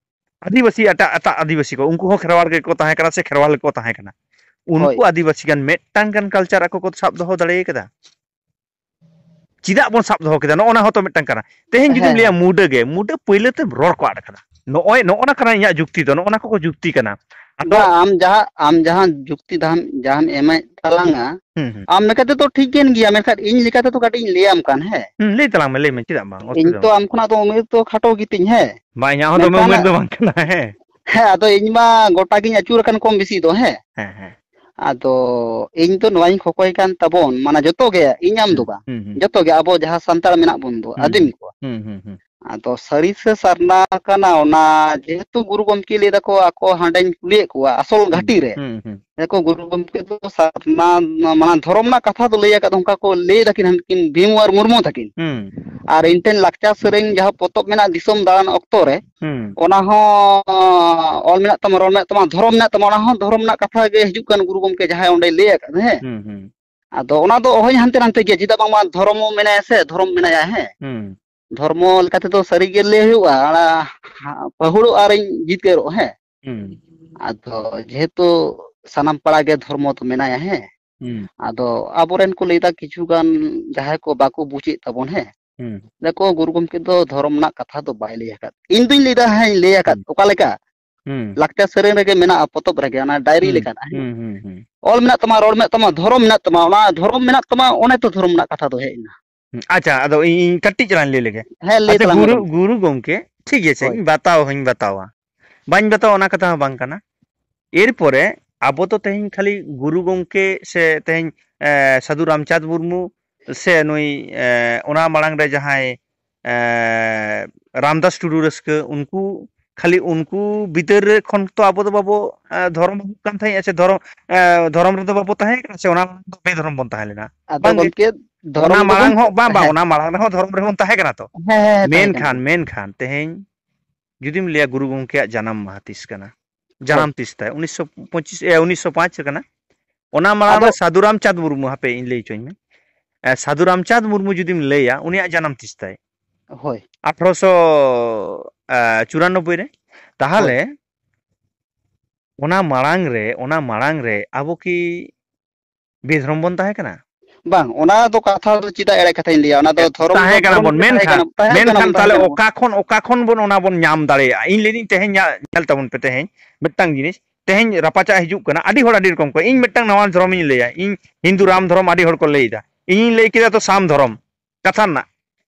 ᱟᱹᱫᱤᱵᱟᱹᱥᱤ, ᱮᱴᱟᱜ, ᱮᱴᱟᱜ ᱟᱹᱫᱤᱵᱟᱹᱥᱤ ᱠᱚ, ᱩᱱᱠᱩ ᱦᱚᱸ ᱠᱷᱮᱨᱣᱟᱲ ᱜᱮᱠᱚ ᱛᱟᱦᱮᱸ ᱠᱟᱱᱟ ᱥᱮ ᱠᱷᱮᱨᱣᱟᱞ ᱜᱮᱠᱚ ᱛᱟᱦᱮᱸ ᱠᱟᱱᱟ᱾ ᱩᱱᱠᱩ ᱦᱳᱭ᱾ ᱟᱹᱫᱤᱵᱟᱹᱥᱤ ᱜᱟᱱ ᱢᱤᱫᱴᱟᱝ ᱜᱟᱱ culture ᱟᱠᱚ ᱠᱚ ᱥᱟᱵ ᱫᱚᱦᱚ ᱫᱟᱲᱮ ᱠᱟᱫᱟ? ᱪᱮᱫᱟᱜ ᱵᱚᱱ ᱥᱟᱵ ᱫᱚᱦᱚ ᱠᱮᱫᱟ? ᱱᱚᱜᱼᱚ ᱱᱟ ᱦᱚᱸᱛᱚ ᱢᱤᱫᱴᱟᱝ ᱠᱟᱱᱟ᱾ ᱛᱮᱦᱮᱧ ᱡᱩᱫᱤᱢ ᱦᱮᱸ, ᱞᱟᱹᱭᱟ ᱦᱮᱸ᱾ ᱢᱩᱰᱟᱹ ᱜᱮ, ᱢᱩᱰᱟᱹ ᱯᱟᱹᱭᱞᱟᱹ ᱛᱮ ᱨᱚᱲ ᱠᱚ ᱟᱫ ᱠᱟᱫᱟ᱾ ᱱᱚᱜᱼᱚᱭ, ᱱᱚᱜᱼᱚ ᱱᱟ ᱠᱟᱱᱟ ᱤᱧᱟᱹᱜ ᱡᱩᱠᱛᱤ ᱫᱚ, ᱱᱚᱜᱼᱚ ᱱᱟ ᱠᱚᱠᱚ ᱡᱩᱠᱛᱤ ᱠᱟᱱᱟ᱾ ᱟᱫᱚ ᱵᱟᱝ, ᱟᱢ ᱡᱟᱦᱟᱸ, ᱟᱢ ᱡᱟᱦᱟᱸ ᱡᱩᱠᱛᱤ ᱫᱟᱢ, ᱡᱟᱦᱟᱸᱢ ᱮᱢᱮᱫ ᱛᱟᱞᱟᱝᱟ, ᱦᱩᱸ, ᱦᱩᱸ᱾ ᱟᱢ ᱞᱮᱠᱟ ᱛᱮᱫᱚ ᱴᱷᱤᱠ ᱜᱮᱱ ᱜᱮᱭᱟ, ᱢᱮᱱᱠᱷᱟᱱ ᱤᱧ ᱞᱮᱠᱟ ᱛᱮᱫᱚ ᱠᱟᱹᱴᱤᱡ ᱤᱧ ᱞᱟᱹᱭᱟᱢ ᱠᱟᱱ, ᱦᱮᱸ᱾ ᱦᱩᱸ, ᱞᱟᱹᱭ ᱛᱟᱞᱟᱝ ᱢᱮ, ᱞᱟᱹᱭ ᱢᱮ, ᱪᱮᱫᱟᱜ ᱵᱟᱝ? ᱤᱧ ᱚᱥᱩᱵᱤᱫᱷᱟ ᱛᱚ ᱵᱟᱹᱱᱩᱜ᱾ ᱟᱢ ᱠᱷᱚᱱᱟᱜ ᱫᱚ ᱩᱢᱮᱨ ᱫᱚ ᱠᱷᱟᱴᱚ ᱜᱮᱛᱤᱧ, ᱦᱮᱸ᱾ ᱵᱟᱝ, ᱤᱧᱟᱹᱜ ᱦᱚᱸ ᱫᱚᱢᱮ ᱢᱮᱱᱠᱷᱟᱱ ᱩᱢᱮᱨ ᱫᱚ ᱵᱟᱝ ᱠᱟᱱᱟ, ᱦᱮᱸ᱾ ᱦᱮᱸ, ᱟᱫᱚ ᱤᱧ ᱢᱟ ᱜᱚᱴᱟ ᱜᱤᱧ ᱟᱹᱪᱩᱨ ᱟᱠᱟᱱ ᱠᱚᱢ ᱵᱮᱥᱤ ᱫᱚ, ᱦᱮᱸ᱾ ᱦᱮᱸ, ᱦᱮᱸ᱾ ᱟᱫᱚ ᱤᱧ ᱫᱚ ᱱᱚᱣᱟᱧ ᱠᱷᱚᱠᱚᱭ ᱠᱟᱱ ᱛᱟᱵᱚᱱ, ᱢᱟᱱᱮ ᱡᱚᱛᱚ ᱜᱮ, ᱤᱧ ᱟᱢ ᱫᱚ ᱦᱩᱸ, ᱵᱟᱝ, ᱦᱩᱸ, ᱦᱩᱸ᱾ ᱡᱚᱛᱚ ᱜᱮ ᱟᱵᱚ ᱡᱟᱦᱟᱸ ᱥᱟᱱᱛᱟᱲ ᱢᱮᱱᱟᱜ ᱵᱚᱱ ᱫᱚ, ᱦᱩᱸ, ᱟᱹᱫᱤᱢ ᱦᱩᱸ᱾ ᱠᱚ᱾ ᱦᱩᱸ, ᱦᱩᱸ, ᱦᱩᱸ᱾ ᱟᱫᱚ ᱥᱟᱹᱨᱤ ᱥᱮ ᱥᱟᱨᱱᱟ ᱠᱟᱱᱟ ᱚᱱᱟ ᱡᱮᱦᱮᱛᱩ ᱜᱩᱨᱩ ᱜᱚᱢᱠᱮ ᱞᱟᱹᱭ ᱫᱟᱠᱚ, ᱟᱠᱚ ᱦᱟᱸᱰᱮᱧ ᱠᱩᱞᱤᱭᱮᱫ ᱠᱚᱣᱟ ᱟᱥᱚᱞ ᱦᱩᱸ, ᱜᱷᱟᱹᱴᱤ ᱨᱮ᱾ ᱦᱩᱸ, ᱦᱩᱸ᱾ ᱞᱟᱹᱭ ᱟᱠᱚ ᱜᱩᱨᱩ ᱜᱚᱢᱠᱮ ᱫᱚ ᱥᱟᱨᱱᱟ, ᱢᱟᱱᱮ ᱫᱷᱚᱨᱚᱢ ᱨᱮᱱᱟᱜ ᱠᱟᱛᱷᱟ ᱫᱚ ᱞᱟᱹᱭ ᱟᱠᱟᱫ, ᱚᱱᱠᱟ ᱠᱚ ᱞᱟᱹᱭ ᱫᱟᱹᱠᱤᱱ ᱦᱟᱱᱠᱤᱱ ᱵᱷᱤᱢ ᱟᱨ ᱢᱩᱨᱢᱩ ᱛᱟᱹᱠᱤᱱ᱾ ᱦᱩᱸ᱾ ᱟᱨ ᱤᱧ ᱴᱷᱮᱱ ᱞᱟᱠᱪᱟᱨ ᱥᱮᱨᱮᱧ ᱡᱟᱦᱟᱸ ᱯᱚᱛᱚᱵ ᱢᱮᱱᱟᱜᱼᱟ ᱫᱤᱥᱚᱢ ᱫᱟᱬᱟᱱ ᱚᱠᱛᱚ ᱨᱮ, ᱦᱩᱸ᱾ ᱚᱱᱟ ᱦᱚᱸ ᱚᱞ ᱢᱮᱱᱟᱜ ᱛᱟᱢᱟ, ᱨᱚᱲ ᱢᱮᱱᱟᱜ ᱛᱟᱢᱟ, ᱫᱷᱚᱨᱚᱢ ᱢᱮᱱᱟᱜ ᱛᱟᱢᱟ, ᱚᱱᱟ ᱦᱚᱸ ᱫᱷᱚᱨᱚᱢ ᱨᱮᱱᱟᱜ ᱠᱟᱛᱷᱟ ᱜᱮ ᱦᱤᱡᱩᱜ ᱠᱟᱱ ᱜᱩᱨᱩ ᱜᱚᱢᱠᱮ ᱡᱟᱦᱟᱸᱭ ᱚᱸᱰᱮᱭ ᱞᱟᱹᱭ ᱟᱠᱟᱫ, ᱦᱮᱸ᱾ ᱦᱩᱸ, ᱦᱩᱸ᱾ ᱟᱫᱚ ᱚᱱᱟ ᱫᱚ ᱚᱦᱚᱧ ᱦᱟᱱᱛᱮ ᱱᱟᱛᱮ ᱜᱮᱭᱟ, ᱪᱮᱫᱟᱜ ᱵᱟᱝᱢᱟ ᱫᱷᱚᱨᱚᱢ ᱦᱚᱸ ᱢᱮᱱᱟᱭᱟ ᱥᱮ, ᱫᱷᱚᱨᱚᱢ ᱢᱮᱱᱟᱭᱟ, ᱦᱮᱸ᱾ ᱦᱩᱸ᱾ ᱫᱷᱚᱨᱢᱚ ᱞᱮᱠᱟ ᱛᱮᱫᱚ ᱥᱟᱹᱨᱤ ᱜᱮ ᱞᱟᱹᱭ ᱦᱩᱭᱩᱜᱼᱟ, ᱚᱱᱟ ᱯᱟᱹᱦᱩᱲᱚᱜ ᱟᱨᱤᱧ ᱡᱤᱛᱠᱟᱹᱨᱚᱜ, ᱦᱮᱸ᱾ ᱦᱩᱸ᱾ ᱟᱫᱚ ᱡᱮᱦᱮᱛᱩ ᱥᱟᱱᱟᱢ ᱯᱟᱲᱟ ᱜᱮ ᱫᱷᱚᱨᱢᱚ ᱫᱚ ᱢᱮᱱᱟᱭᱟ, ᱦᱮᱸ᱾ ᱦᱩᱸ᱾ ᱟᱫᱚ ᱟᱵᱚᱨᱮᱱ ᱠᱚ ᱞᱟᱹᱭᱫᱟ ᱠᱤᱪᱷᱩ ᱜᱟᱱ ᱡᱟᱦᱟᱸᱭ ᱠᱚ ᱵᱟᱠᱚ ᱵᱩᱡᱮᱫ ᱛᱟᱵᱚᱱ, ᱦᱮᱸ᱾ ᱦᱩᱸ᱾ ᱞᱟᱹᱭ ᱟᱠᱚ ᱜᱩᱨᱩ ᱜᱚᱢᱠᱮ ᱫᱚ ᱫᱷᱚᱨᱚᱢ ᱨᱮᱱᱟᱜ ᱠᱟᱛᱷᱟ ᱫᱚ ᱵᱟᱭ ᱞᱟᱹᱭ ᱟᱠᱟᱫ᱾ ᱤᱧ ᱫᱩᱧ ᱞᱟᱹᱭ ᱮᱫᱟ, ᱦᱮᱸᱧ ᱞᱟᱹᱭ ᱟᱠᱟᱫ᱾ ᱦᱩᱸ᱾ ᱚᱠᱟ ᱞᱮᱠᱟ? ᱦᱩᱸ᱾ ᱞᱟᱠᱪᱟᱨ ᱥᱮᱨᱮᱧ ᱨᱮᱜᱮ ᱢᱮᱱᱟᱜᱼᱟ, ᱯᱚᱛᱚᱵ ᱨᱮᱜᱮ, ᱚᱱᱟ ᱰᱟᱭᱨᱤ ᱦᱩᱸ, ᱞᱮᱠᱟᱱᱟᱜ, ᱦᱮᱸ? ᱦᱩᱸ, ᱦᱩᱸ, ᱦᱩᱸ᱾ ᱚᱞ ᱢᱮᱱᱟᱜ ᱛᱟᱢᱟ, ᱨᱚᱲ ᱢᱮᱱᱟᱜ ᱛᱟᱢᱟ, ᱫᱷᱚᱨᱚᱢ ᱢᱮᱱᱟᱜ ᱛᱟᱢᱟ, ᱚᱱᱟ ᱫᱷᱚᱨᱚᱢ ᱢᱮᱱᱟᱜ ᱛᱟᱢᱟ, ᱚᱱᱮ ᱛᱚ ᱫᱷᱚᱨᱚᱢ ᱨᱮᱱᱟᱜ ᱠᱟᱛᱷᱟ ᱫᱚ ᱦᱮᱡ ᱮᱱᱟ᱾ ᱦᱩᱸ, ᱟᱪᱪᱷᱟ, ᱟᱫᱚ ᱤᱧ, ᱤᱧ ᱠᱟᱹᱴᱤᱡ ᱪᱟᱞᱟᱝ ᱞᱟᱹᱭ ᱞᱮᱜᱮ᱾ ᱦᱮᱸ, ᱞᱟᱹᱭ ᱟᱪᱪᱷᱟ, ᱛᱟᱞᱟᱝ ᱢᱮ ᱜᱩᱨᱩ, ᱜᱚᱢᱠᱮ᱾ ᱜᱩᱨᱩ ᱜᱚᱢᱠᱮ, ᱴᱷᱤᱠ ᱟᱪᱷᱮ, ᱦᱳᱭ᱾ ᱤᱧ ᱵᱟᱛᱟᱣ ᱦᱚᱸᱧ ᱵᱟᱛᱟᱣᱟ᱾ ᱵᱟᱹᱧ ᱵᱟᱛᱟᱣᱟ, ᱚᱱᱟ ᱠᱟᱛᱷᱟ ᱦᱚᱸ ᱵᱟᱝ ᱠᱟᱱᱟ᱾ ᱮᱨᱯᱚᱨᱮ ᱟᱵᱚ ᱫᱚ ᱛᱮᱦᱮᱧ ᱠᱷᱟᱹᱞᱤ ᱜᱩᱨᱩ ᱜᱚᱢᱠᱮ ᱥᱮ ᱛᱮᱦᱮᱧ, ᱮ, ᱥᱟᱹᱫᱷᱩ ᱨᱟᱢᱪᱟᱸᱫᱽ ᱢᱩᱨᱢᱩ ᱥᱮ ᱱᱩᱭ, ᱮ, ᱚᱱᱟ ᱢᱟᱲᱟᱝ ᱨᱮ ᱡᱟᱦᱟᱸᱭ, ᱮ, ᱨᱟᱢᱫᱟᱥ ᱴᱩᱰᱩ ᱨᱟᱹᱥᱠᱟᱹ, ᱩᱱᱠᱩ, ᱠᱷᱟᱹᱞᱤ ᱩᱱᱠᱩ ᱵᱤᱫᱟᱹᱞ ᱨᱮ ᱠᱷᱚᱱ ᱛᱚ ᱟᱵᱚ ᱫᱚ ᱵᱟᱵᱚ, ᱮ, ᱫᱷᱚᱨᱚᱢ ᱟᱹᱜᱩᱜ ᱠᱟᱱ ᱛᱟᱦᱮᱸᱫ ᱥᱮ ᱫᱷᱚᱨᱚᱢ, ᱮ, ᱫᱷᱚᱨᱚᱢ ᱨᱮᱫᱚ ᱵᱟᱵᱚ ᱛᱟᱦᱮᱸ ᱠᱟᱱᱟ ᱥᱮ ᱚᱱᱟ ᱢᱟᱲᱟᱝ ᱫᱚ ᱵᱮ-ᱫᱷᱚᱨᱚᱢ ᱵᱚᱱ ᱛᱟᱦᱮᱸ ᱞᱮᱱᱟ? ᱟᱫᱚ ᱵᱟᱝᱜᱮ᱾ ᱜᱚᱢᱠᱮ, ᱚᱱᱟ ᱫᱷᱚᱨᱚᱢ ᱨᱮᱫᱚ ᱢᱟᱲᱟᱝ ᱵᱚᱱ, ᱦᱚᱸ, ᱵᱟᱝ, ᱵᱟᱝ, ᱦᱮᱸ᱾ ᱚᱱᱟ ᱢᱟᱲᱟᱝ ᱨᱮᱦᱚᱸ ᱫᱷᱚᱨᱚᱢ ᱨᱮᱵᱚᱱ ᱛᱟᱦᱮᱸ ᱠᱟᱱᱟ ᱛᱚ᱾ ᱦᱮᱸ, ᱦᱮᱸ, ᱦᱮᱸ, ᱛᱟᱦᱮᱸ ᱠᱟᱱᱟ᱾ ᱢᱮᱱᱠᱷᱟᱱ, ᱢᱮᱱᱠᱷᱟᱱ ᱛᱮᱦᱮᱧ ᱡᱩᱫᱤᱢ ᱞᱟᱹᱭᱟ ᱜᱩᱨᱩ ᱜᱚᱢᱠᱮᱭᱟᱜ ᱡᱟᱱᱟᱢ ᱢᱟᱦᱟ ᱛᱤᱥ ᱠᱟᱱᱟ? ᱦᱳᱭ᱾ ᱡᱟᱱᱟᱢ ᱛᱤᱥ ᱛᱟᱭ? ᱩᱱᱤᱥᱥᱚ ᱯᱚᱸᱪᱤᱥ, ᱮ, ᱩᱱᱤᱥᱥᱚ ᱯᱟᱸᱪ ᱨᱮ ᱠᱟᱱᱟ᱾ ᱚᱱᱟ ᱢᱟᱲᱟᱝ ᱟᱫᱚ ᱨᱮ ᱥᱟᱹᱫᱷᱩ ᱨᱟᱢᱪᱟᱸᱫᱽ ᱢᱩᱨᱢᱩ, ᱦᱟᱯᱮ ᱤᱧ ᱞᱟᱹᱭ ᱦᱚᱪᱚᱧ ᱢᱮ᱾ ᱮ, ᱥᱟᱹᱫᱷᱩ ᱨᱟᱢᱪᱟᱸᱫᱽ ᱢᱩᱨᱢᱩ ᱡᱩᱫᱤᱢ ᱞᱟᱹᱭᱟ, ᱩᱱᱤᱭᱟᱜ ᱡᱟᱱᱟᱢ ᱛᱤᱥ ᱛᱟᱭ? ᱦᱳᱭ᱾ ᱟᱴᱷᱨᱚᱥᱚ, ᱮ, ᱪᱩᱨᱟᱱᱚᱵᱵᱳᱭ ᱨᱮ᱾ ᱦᱳᱭ᱾ ᱛᱟᱦᱚᱞᱮ ᱚᱱᱟ ᱢᱟᱲᱟᱝ ᱨᱮ, ᱚᱱᱟ ᱢᱟᱲᱟᱝ ᱨᱮ ᱟᱵᱚ ᱠᱤ ᱵᱮᱫᱷᱚᱨᱚᱢ ᱵᱚᱱ ᱛᱟᱦᱮᱸ ᱠᱟᱱᱟ? ᱵᱟᱝ, ᱚᱱᱟ ᱫᱚ ᱠᱟᱛᱷᱟ ᱫᱚ ᱪᱮᱫᱟᱜ ᱮᱲᱮ ᱠᱟᱛᱷᱟᱧ ᱞᱟᱹᱭᱟ? ᱚᱱᱟ ᱫᱚ ᱫᱷᱚᱨᱚᱢ ᱫᱚ ᱛᱟᱦᱮᱸ ᱠᱟᱱᱟ ᱫᱷᱚᱨᱚᱢ ᱵᱚᱱ, ᱜᱮ ᱛᱟᱦᱮᱸ ᱢᱮᱱᱠᱷᱟᱱ, ᱠᱟᱱᱟ, ᱛᱟᱦᱮᱸ ᱠᱟᱱᱟ ᱢᱮᱱᱠᱷᱟᱱ ᱵᱚᱱ, ᱛᱟᱦᱮᱸ ᱛᱟᱦᱞᱮ ᱠᱟᱱᱟ ᱵᱚᱱ᱾ ᱚᱠᱟ ᱠᱷᱚᱱ, ᱚᱠᱟ ᱠᱷᱚᱱ ᱵᱚᱱ ᱚᱱᱟ ᱵᱚᱱ ᱧᱟᱢ ᱫᱟᱲᱮᱭᱟᱜᱼᱟ? ᱤᱧ ᱞᱟᱹᱭᱫᱟᱹᱧ ᱛᱮᱦᱮᱧ ᱧᱟ-, ᱧᱮᱞ ᱛᱟᱵᱚᱱ ᱯᱮ ᱛᱮᱦᱮᱧ ᱢᱤᱫᱴᱟᱝ ᱡᱤᱱᱤᱥ, ᱛᱮᱦᱮᱧ ᱨᱟᱯᱟᱪᱟᱜ ᱦᱤᱡᱩᱜ ᱠᱟᱱᱟ, ᱟᱹᱰᱤ ᱦᱚᱲ ᱟᱹᱰᱤ ᱨᱚᱠᱚᱢ ᱠᱚ, ᱤᱧ ᱢᱤᱫᱴᱟᱝ ᱱᱟᱣᱟ ᱫᱷᱚᱨᱚᱢᱤᱧ ᱞᱟᱹᱭᱟ, ᱤᱧ ᱦᱤᱱᱫᱩ ᱨᱟᱢ ᱫᱷᱚᱨᱚᱢ ᱟᱹᱰᱤ ᱦᱚᱲ ᱠᱚ ᱞᱟᱹᱭᱫᱟ, ᱤᱧᱤᱧ ᱞᱟᱹᱭ ᱠᱮᱫᱟ ᱛᱚ ᱥᱟᱢ ᱫᱷᱚᱨᱚᱢ, ᱠᱟᱛᱷᱟ ᱨᱮᱱᱟᱜ,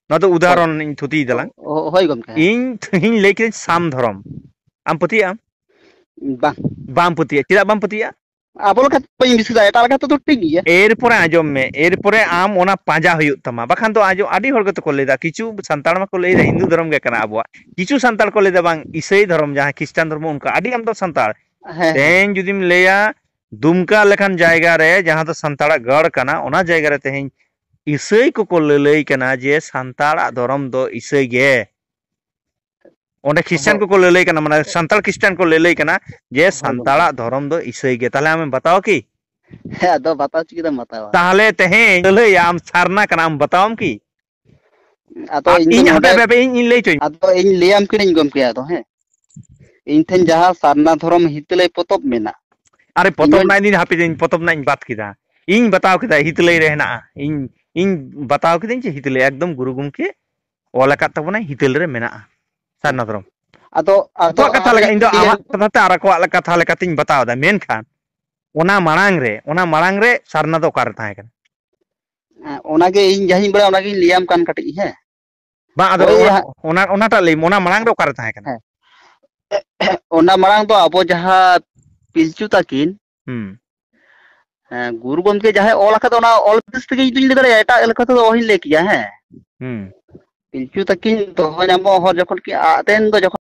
ᱱᱚᱣᱟ ᱫᱚ ᱦᱳᱭ᱾ ᱩᱫᱟᱦᱚᱨᱚᱱ ᱤᱧ ᱛᱷᱩᱛᱤᱭ ᱫᱟᱞᱟᱝ᱾ ᱚ, ᱚ, ᱦᱳᱭ ᱜᱚᱢᱠᱮ, ᱦᱮᱸ᱾ ᱤᱧ, ᱤᱧ ᱞᱟᱹᱭ ᱠᱮᱫᱟᱹᱧ ᱥᱟᱢ ᱫᱷᱚᱨᱚᱢ, ᱟᱢ ᱯᱟᱹᱛᱭᱟᱹᱜ ᱟᱢ? ᱵᱟᱝ᱾ ᱵᱟᱢ ᱯᱟᱹᱛᱭᱟᱹᱜᱼᱟ, ᱪᱮᱫᱟᱜ ᱵᱟᱢ ᱯᱟᱹᱛᱭᱟᱹᱜᱼᱟ? ᱟᱵᱚ ᱞᱮᱠᱟ ᱵᱟᱹᱧ ᱵᱤᱥᱟᱹᱫᱟ, ᱮᱴᱟᱜ ᱞᱮᱠᱟ ᱛᱮᱫᱚ ᱴᱷᱤᱠ ᱜᱮᱭᱟ᱾ ᱮᱨᱯᱚᱨᱮ ᱟᱸᱡᱚᱢ ᱢᱮ, ᱮᱨᱯᱚᱨᱮ ᱟᱢ ᱚᱱᱟ ᱯᱟᱸᱡᱟ ᱦᱩᱭᱩᱜ ᱛᱟᱢᱟ, ᱵᱟᱠᱷᱟᱱ ᱫᱚ ᱟᱸᱡᱚᱢ, ᱟᱹᱰᱤ ᱦᱚᱲ ᱜᱮᱛᱚ ᱠᱚ ᱞᱟᱹᱭᱫᱟ, ᱠᱤᱪᱷᱩ ᱥᱟᱱᱛᱟᱲ ᱢᱟᱠᱚ ᱞᱟᱹᱭᱫᱟ ᱦᱤᱱᱫᱩ ᱫᱷᱚᱨᱚᱢ ᱜᱮ ᱠᱟᱱᱟ ᱟᱵᱚᱣᱟᱜ, ᱠᱤᱪᱷᱩ ᱥᱟᱱᱛᱟᱲ ᱠᱚ ᱞᱟᱹᱭᱫᱟ ᱵᱟᱝ, ᱤᱥᱟᱹᱭ ᱫᱷᱚᱨᱚᱢ, ᱡᱟᱦᱟᱸ ᱠᱷᱨᱤᱥᱴᱟᱱ ᱫᱷᱚᱨᱚᱢ, ᱚᱱᱠᱟ ᱟᱹᱰᱤ ᱟᱢᱫᱟ ᱥᱟᱱᱛᱟᱲ᱾ ᱦᱮᱸ, ᱦᱮᱸ᱾ ᱛᱮᱦᱮᱧ ᱡᱩᱫᱤᱢ ᱞᱟᱹᱭᱟ ᱫᱩᱢᱠᱟ ᱞᱮᱠᱟᱱ ᱡᱟᱭᱜᱟ ᱨᱮ, ᱡᱟᱦᱟᱸ ᱫᱚ ᱥᱟᱱᱛᱟᱲᱟᱜ ᱜᱟᱲ ᱠᱟᱱᱟ, ᱚᱱᱟ ᱡᱟᱭᱜᱟ ᱨᱮ ᱛᱮᱦᱮᱧ ᱤᱥᱟᱹᱭ ᱠᱚᱠᱚ ᱞᱟᱹᱞᱟᱹᱭ ᱠᱟᱱᱟ ᱡᱮ ᱥᱟᱱᱛᱟᱲᱟᱜ ᱫᱷᱚᱨᱚᱢ ᱫᱚ ᱤᱥᱟᱹᱭ ᱜᱮ᱾ ᱚᱸᱰᱮ ᱠᱷᱨᱤᱥᱴᱟᱱ ᱦᱳᱭ᱾ ᱠᱚᱠᱚ ᱞᱟᱹᱞᱟᱹᱭ ᱠᱟᱱᱟ, ᱢᱟᱱᱮ ᱥᱟᱱᱛᱟᱲ ᱠᱷᱨᱤᱥᱴᱟᱱ ᱠᱚ ᱞᱟᱹᱞᱟᱹᱭ ᱠᱟᱱᱟ ᱡᱮ ᱦᱳᱭ ᱜᱚᱢᱠᱮ᱾ ᱥᱟᱱᱛᱟᱲᱟᱜ ᱫᱷᱚᱨᱚᱢ ᱫᱚ ᱤᱥᱟᱹᱭ ᱜᱮ᱾ ᱛᱟᱦᱞᱮ ᱟᱢᱮᱢ ᱵᱟᱛᱟᱣᱟ ᱠᱤ? ᱦᱮᱸ, ᱟᱫᱚ ᱵᱟᱛᱟᱣ ᱪᱤᱠᱟᱹᱛᱮᱢ ᱵᱟᱛᱟᱣᱟ? ᱛᱟᱦᱞᱮ ᱛᱮᱦᱮᱧ ᱞᱟᱹᱞᱟᱹᱭᱟ ᱟᱢ ᱥᱟᱨᱱᱟ ᱠᱟᱱᱟᱢ, ᱵᱟᱛᱟᱣᱟᱢ ᱠᱤ? ᱟᱫᱚ ᱟᱨ ᱤᱧ ᱫᱚ ᱤᱧ ᱦᱟᱯᱮ, ᱱᱚᱰᱮ ᱦᱟᱯᱮ, ᱦᱟᱯᱮ, ᱤᱧ, ᱤᱧ ᱞᱟᱹᱭ ᱦᱚᱪᱚᱧ ᱢᱮ᱾ ᱟᱫᱚ ᱤᱧ ᱞᱟᱹᱭᱟᱢ ᱠᱟᱹᱱᱟᱹᱧ ᱜᱚᱢᱠᱮ, ᱟᱫᱚ ᱦᱮᱸ, ᱤᱧ ᱴᱷᱮᱱ ᱡᱟᱦᱟᱸ ᱥᱟᱨᱱᱟ ᱫᱷᱚᱨᱚᱢ ᱦᱤᱛᱟᱹᱞᱟᱹᱭ ᱯᱚᱛᱚᱵ ᱢᱮᱱᱟᱜ, ᱟᱨᱮ ᱯᱚᱛᱚᱵ ᱤᱧ ᱨᱮᱱᱟᱜ ᱤᱧ, ᱦᱟᱯᱮ, ᱤᱧ ᱯᱚᱛᱚᱵ ᱨᱮᱱᱟᱜ ᱤᱧ ᱵᱟᱫ ᱠᱮᱫᱟ᱾ ᱤᱧ ᱵᱟᱛᱟᱣ ᱠᱮᱫᱟ ᱦᱤᱛᱟᱹᱞᱟᱹᱭ ᱨᱮ ᱦᱮᱱᱟᱜᱼᱟ᱾ ᱤᱧ ᱤᱧ ᱵᱟᱛᱟᱣ ᱠᱤᱫᱟᱹᱧ ᱡᱮ ᱦᱤᱛᱟᱹᱞ ᱮᱠᱫᱚᱢ ᱜᱩᱨᱩ ᱜᱚᱢᱠᱮ ᱚᱞ ᱟᱠᱟᱫ ᱛᱟᱵᱚᱱᱟᱭ, ᱦᱤᱛᱟᱹᱞ ᱨᱮ ᱢᱮᱱᱟᱜᱼᱟ ᱥᱟᱨᱱᱟ ᱫᱷᱚᱨᱚᱢ᱾ ᱟᱫᱚ ᱟᱫᱚ ᱟᱠᱚᱣᱟᱜ ᱠᱟᱛᱷᱟ ᱞᱮᱠᱟ, ᱤᱧ ᱫᱚ ᱞᱟᱹᱭᱟ- ᱟᱢᱟᱜ ᱠᱟᱛᱷᱟ ᱛᱮ ᱟᱨ ᱟᱠᱚᱣᱟᱜ ᱠᱟᱛᱷᱟ ᱞᱮᱠᱟᱛᱤᱧ ᱵᱟᱛᱟᱣ ᱮᱫᱟ, ᱢᱮᱱᱠᱷᱟᱱ ᱚᱱᱟ ᱢᱟᱲᱟᱝ ᱨᱮ, ᱚᱱᱟ ᱢᱟᱲᱟᱝ ᱨᱮ ᱥᱟᱨᱱᱟ ᱫᱚ ᱚᱠᱟᱨᱮ ᱛᱟᱦᱮᱸ ᱠᱟᱱᱟ? ᱚᱱᱟᱜᱮ ᱤᱧ ᱡᱟᱦᱟᱸᱧ ᱵᱟᱲᱟᱭᱟ ᱚᱱᱟᱜᱤᱧ ᱞᱟᱹᱭᱟᱢ ᱠᱟᱱ ᱠᱟᱹᱴᱤᱡ, ᱦᱮᱸ᱾ ᱵᱟᱝ, ᱟᱫᱚ ᱳᱭ ᱚᱱᱟ, ᱦᱟᱸᱜ- ᱚᱱᱟ, ᱚᱱᱟᱴᱟᱜ ᱞᱟᱹᱭ ᱢᱮ, ᱚᱱᱟ ᱢᱟᱲᱟᱝ ᱨᱮ ᱚᱠᱟᱨᱮ ᱛᱟᱦᱮᱸ ᱠᱟᱱᱟ? ᱦᱮᱸ᱾ ᱚᱱᱟ ᱢᱟᱲᱟᱝ ᱫᱚ ᱟᱵᱚ ᱡᱟᱦᱟᱸ ᱯᱤᱞᱪᱩ ᱛᱟᱹᱠᱤᱱ, ᱦᱩᱸ᱾ ᱦᱮᱸ, ᱜᱩᱨᱩ ᱜᱚᱢᱠᱮ ᱡᱟᱦᱟᱸᱭ ᱚᱞ ᱟᱠᱟᱫ, ᱚᱱᱟ ᱚᱞ ᱵᱮᱥ ᱛᱮᱜᱮ ᱤᱧ ᱫᱩᱧ ᱞᱟᱹᱭ ᱫᱟᱲᱮᱭᱟᱜᱼᱟ, ᱮᱴᱟᱜ ᱞᱮᱠᱟ ᱛᱮᱫᱚ ᱚᱦᱚᱧ ᱞᱟᱹᱭ ᱠᱮᱭᱟ, ᱦᱮᱸ᱾ ᱦᱩᱸ᱾ ᱯᱤᱞᱪᱩ ᱛᱟᱹᱠᱤᱱ ᱫᱚᱦᱚ ᱧᱟᱢᱚᱜ ᱦᱚᱨ ᱡᱚᱠᱷᱚᱱ ᱠᱤ ᱟᱫ ᱮᱱ ᱫᱚ, ᱡᱚᱠᱷᱚᱱ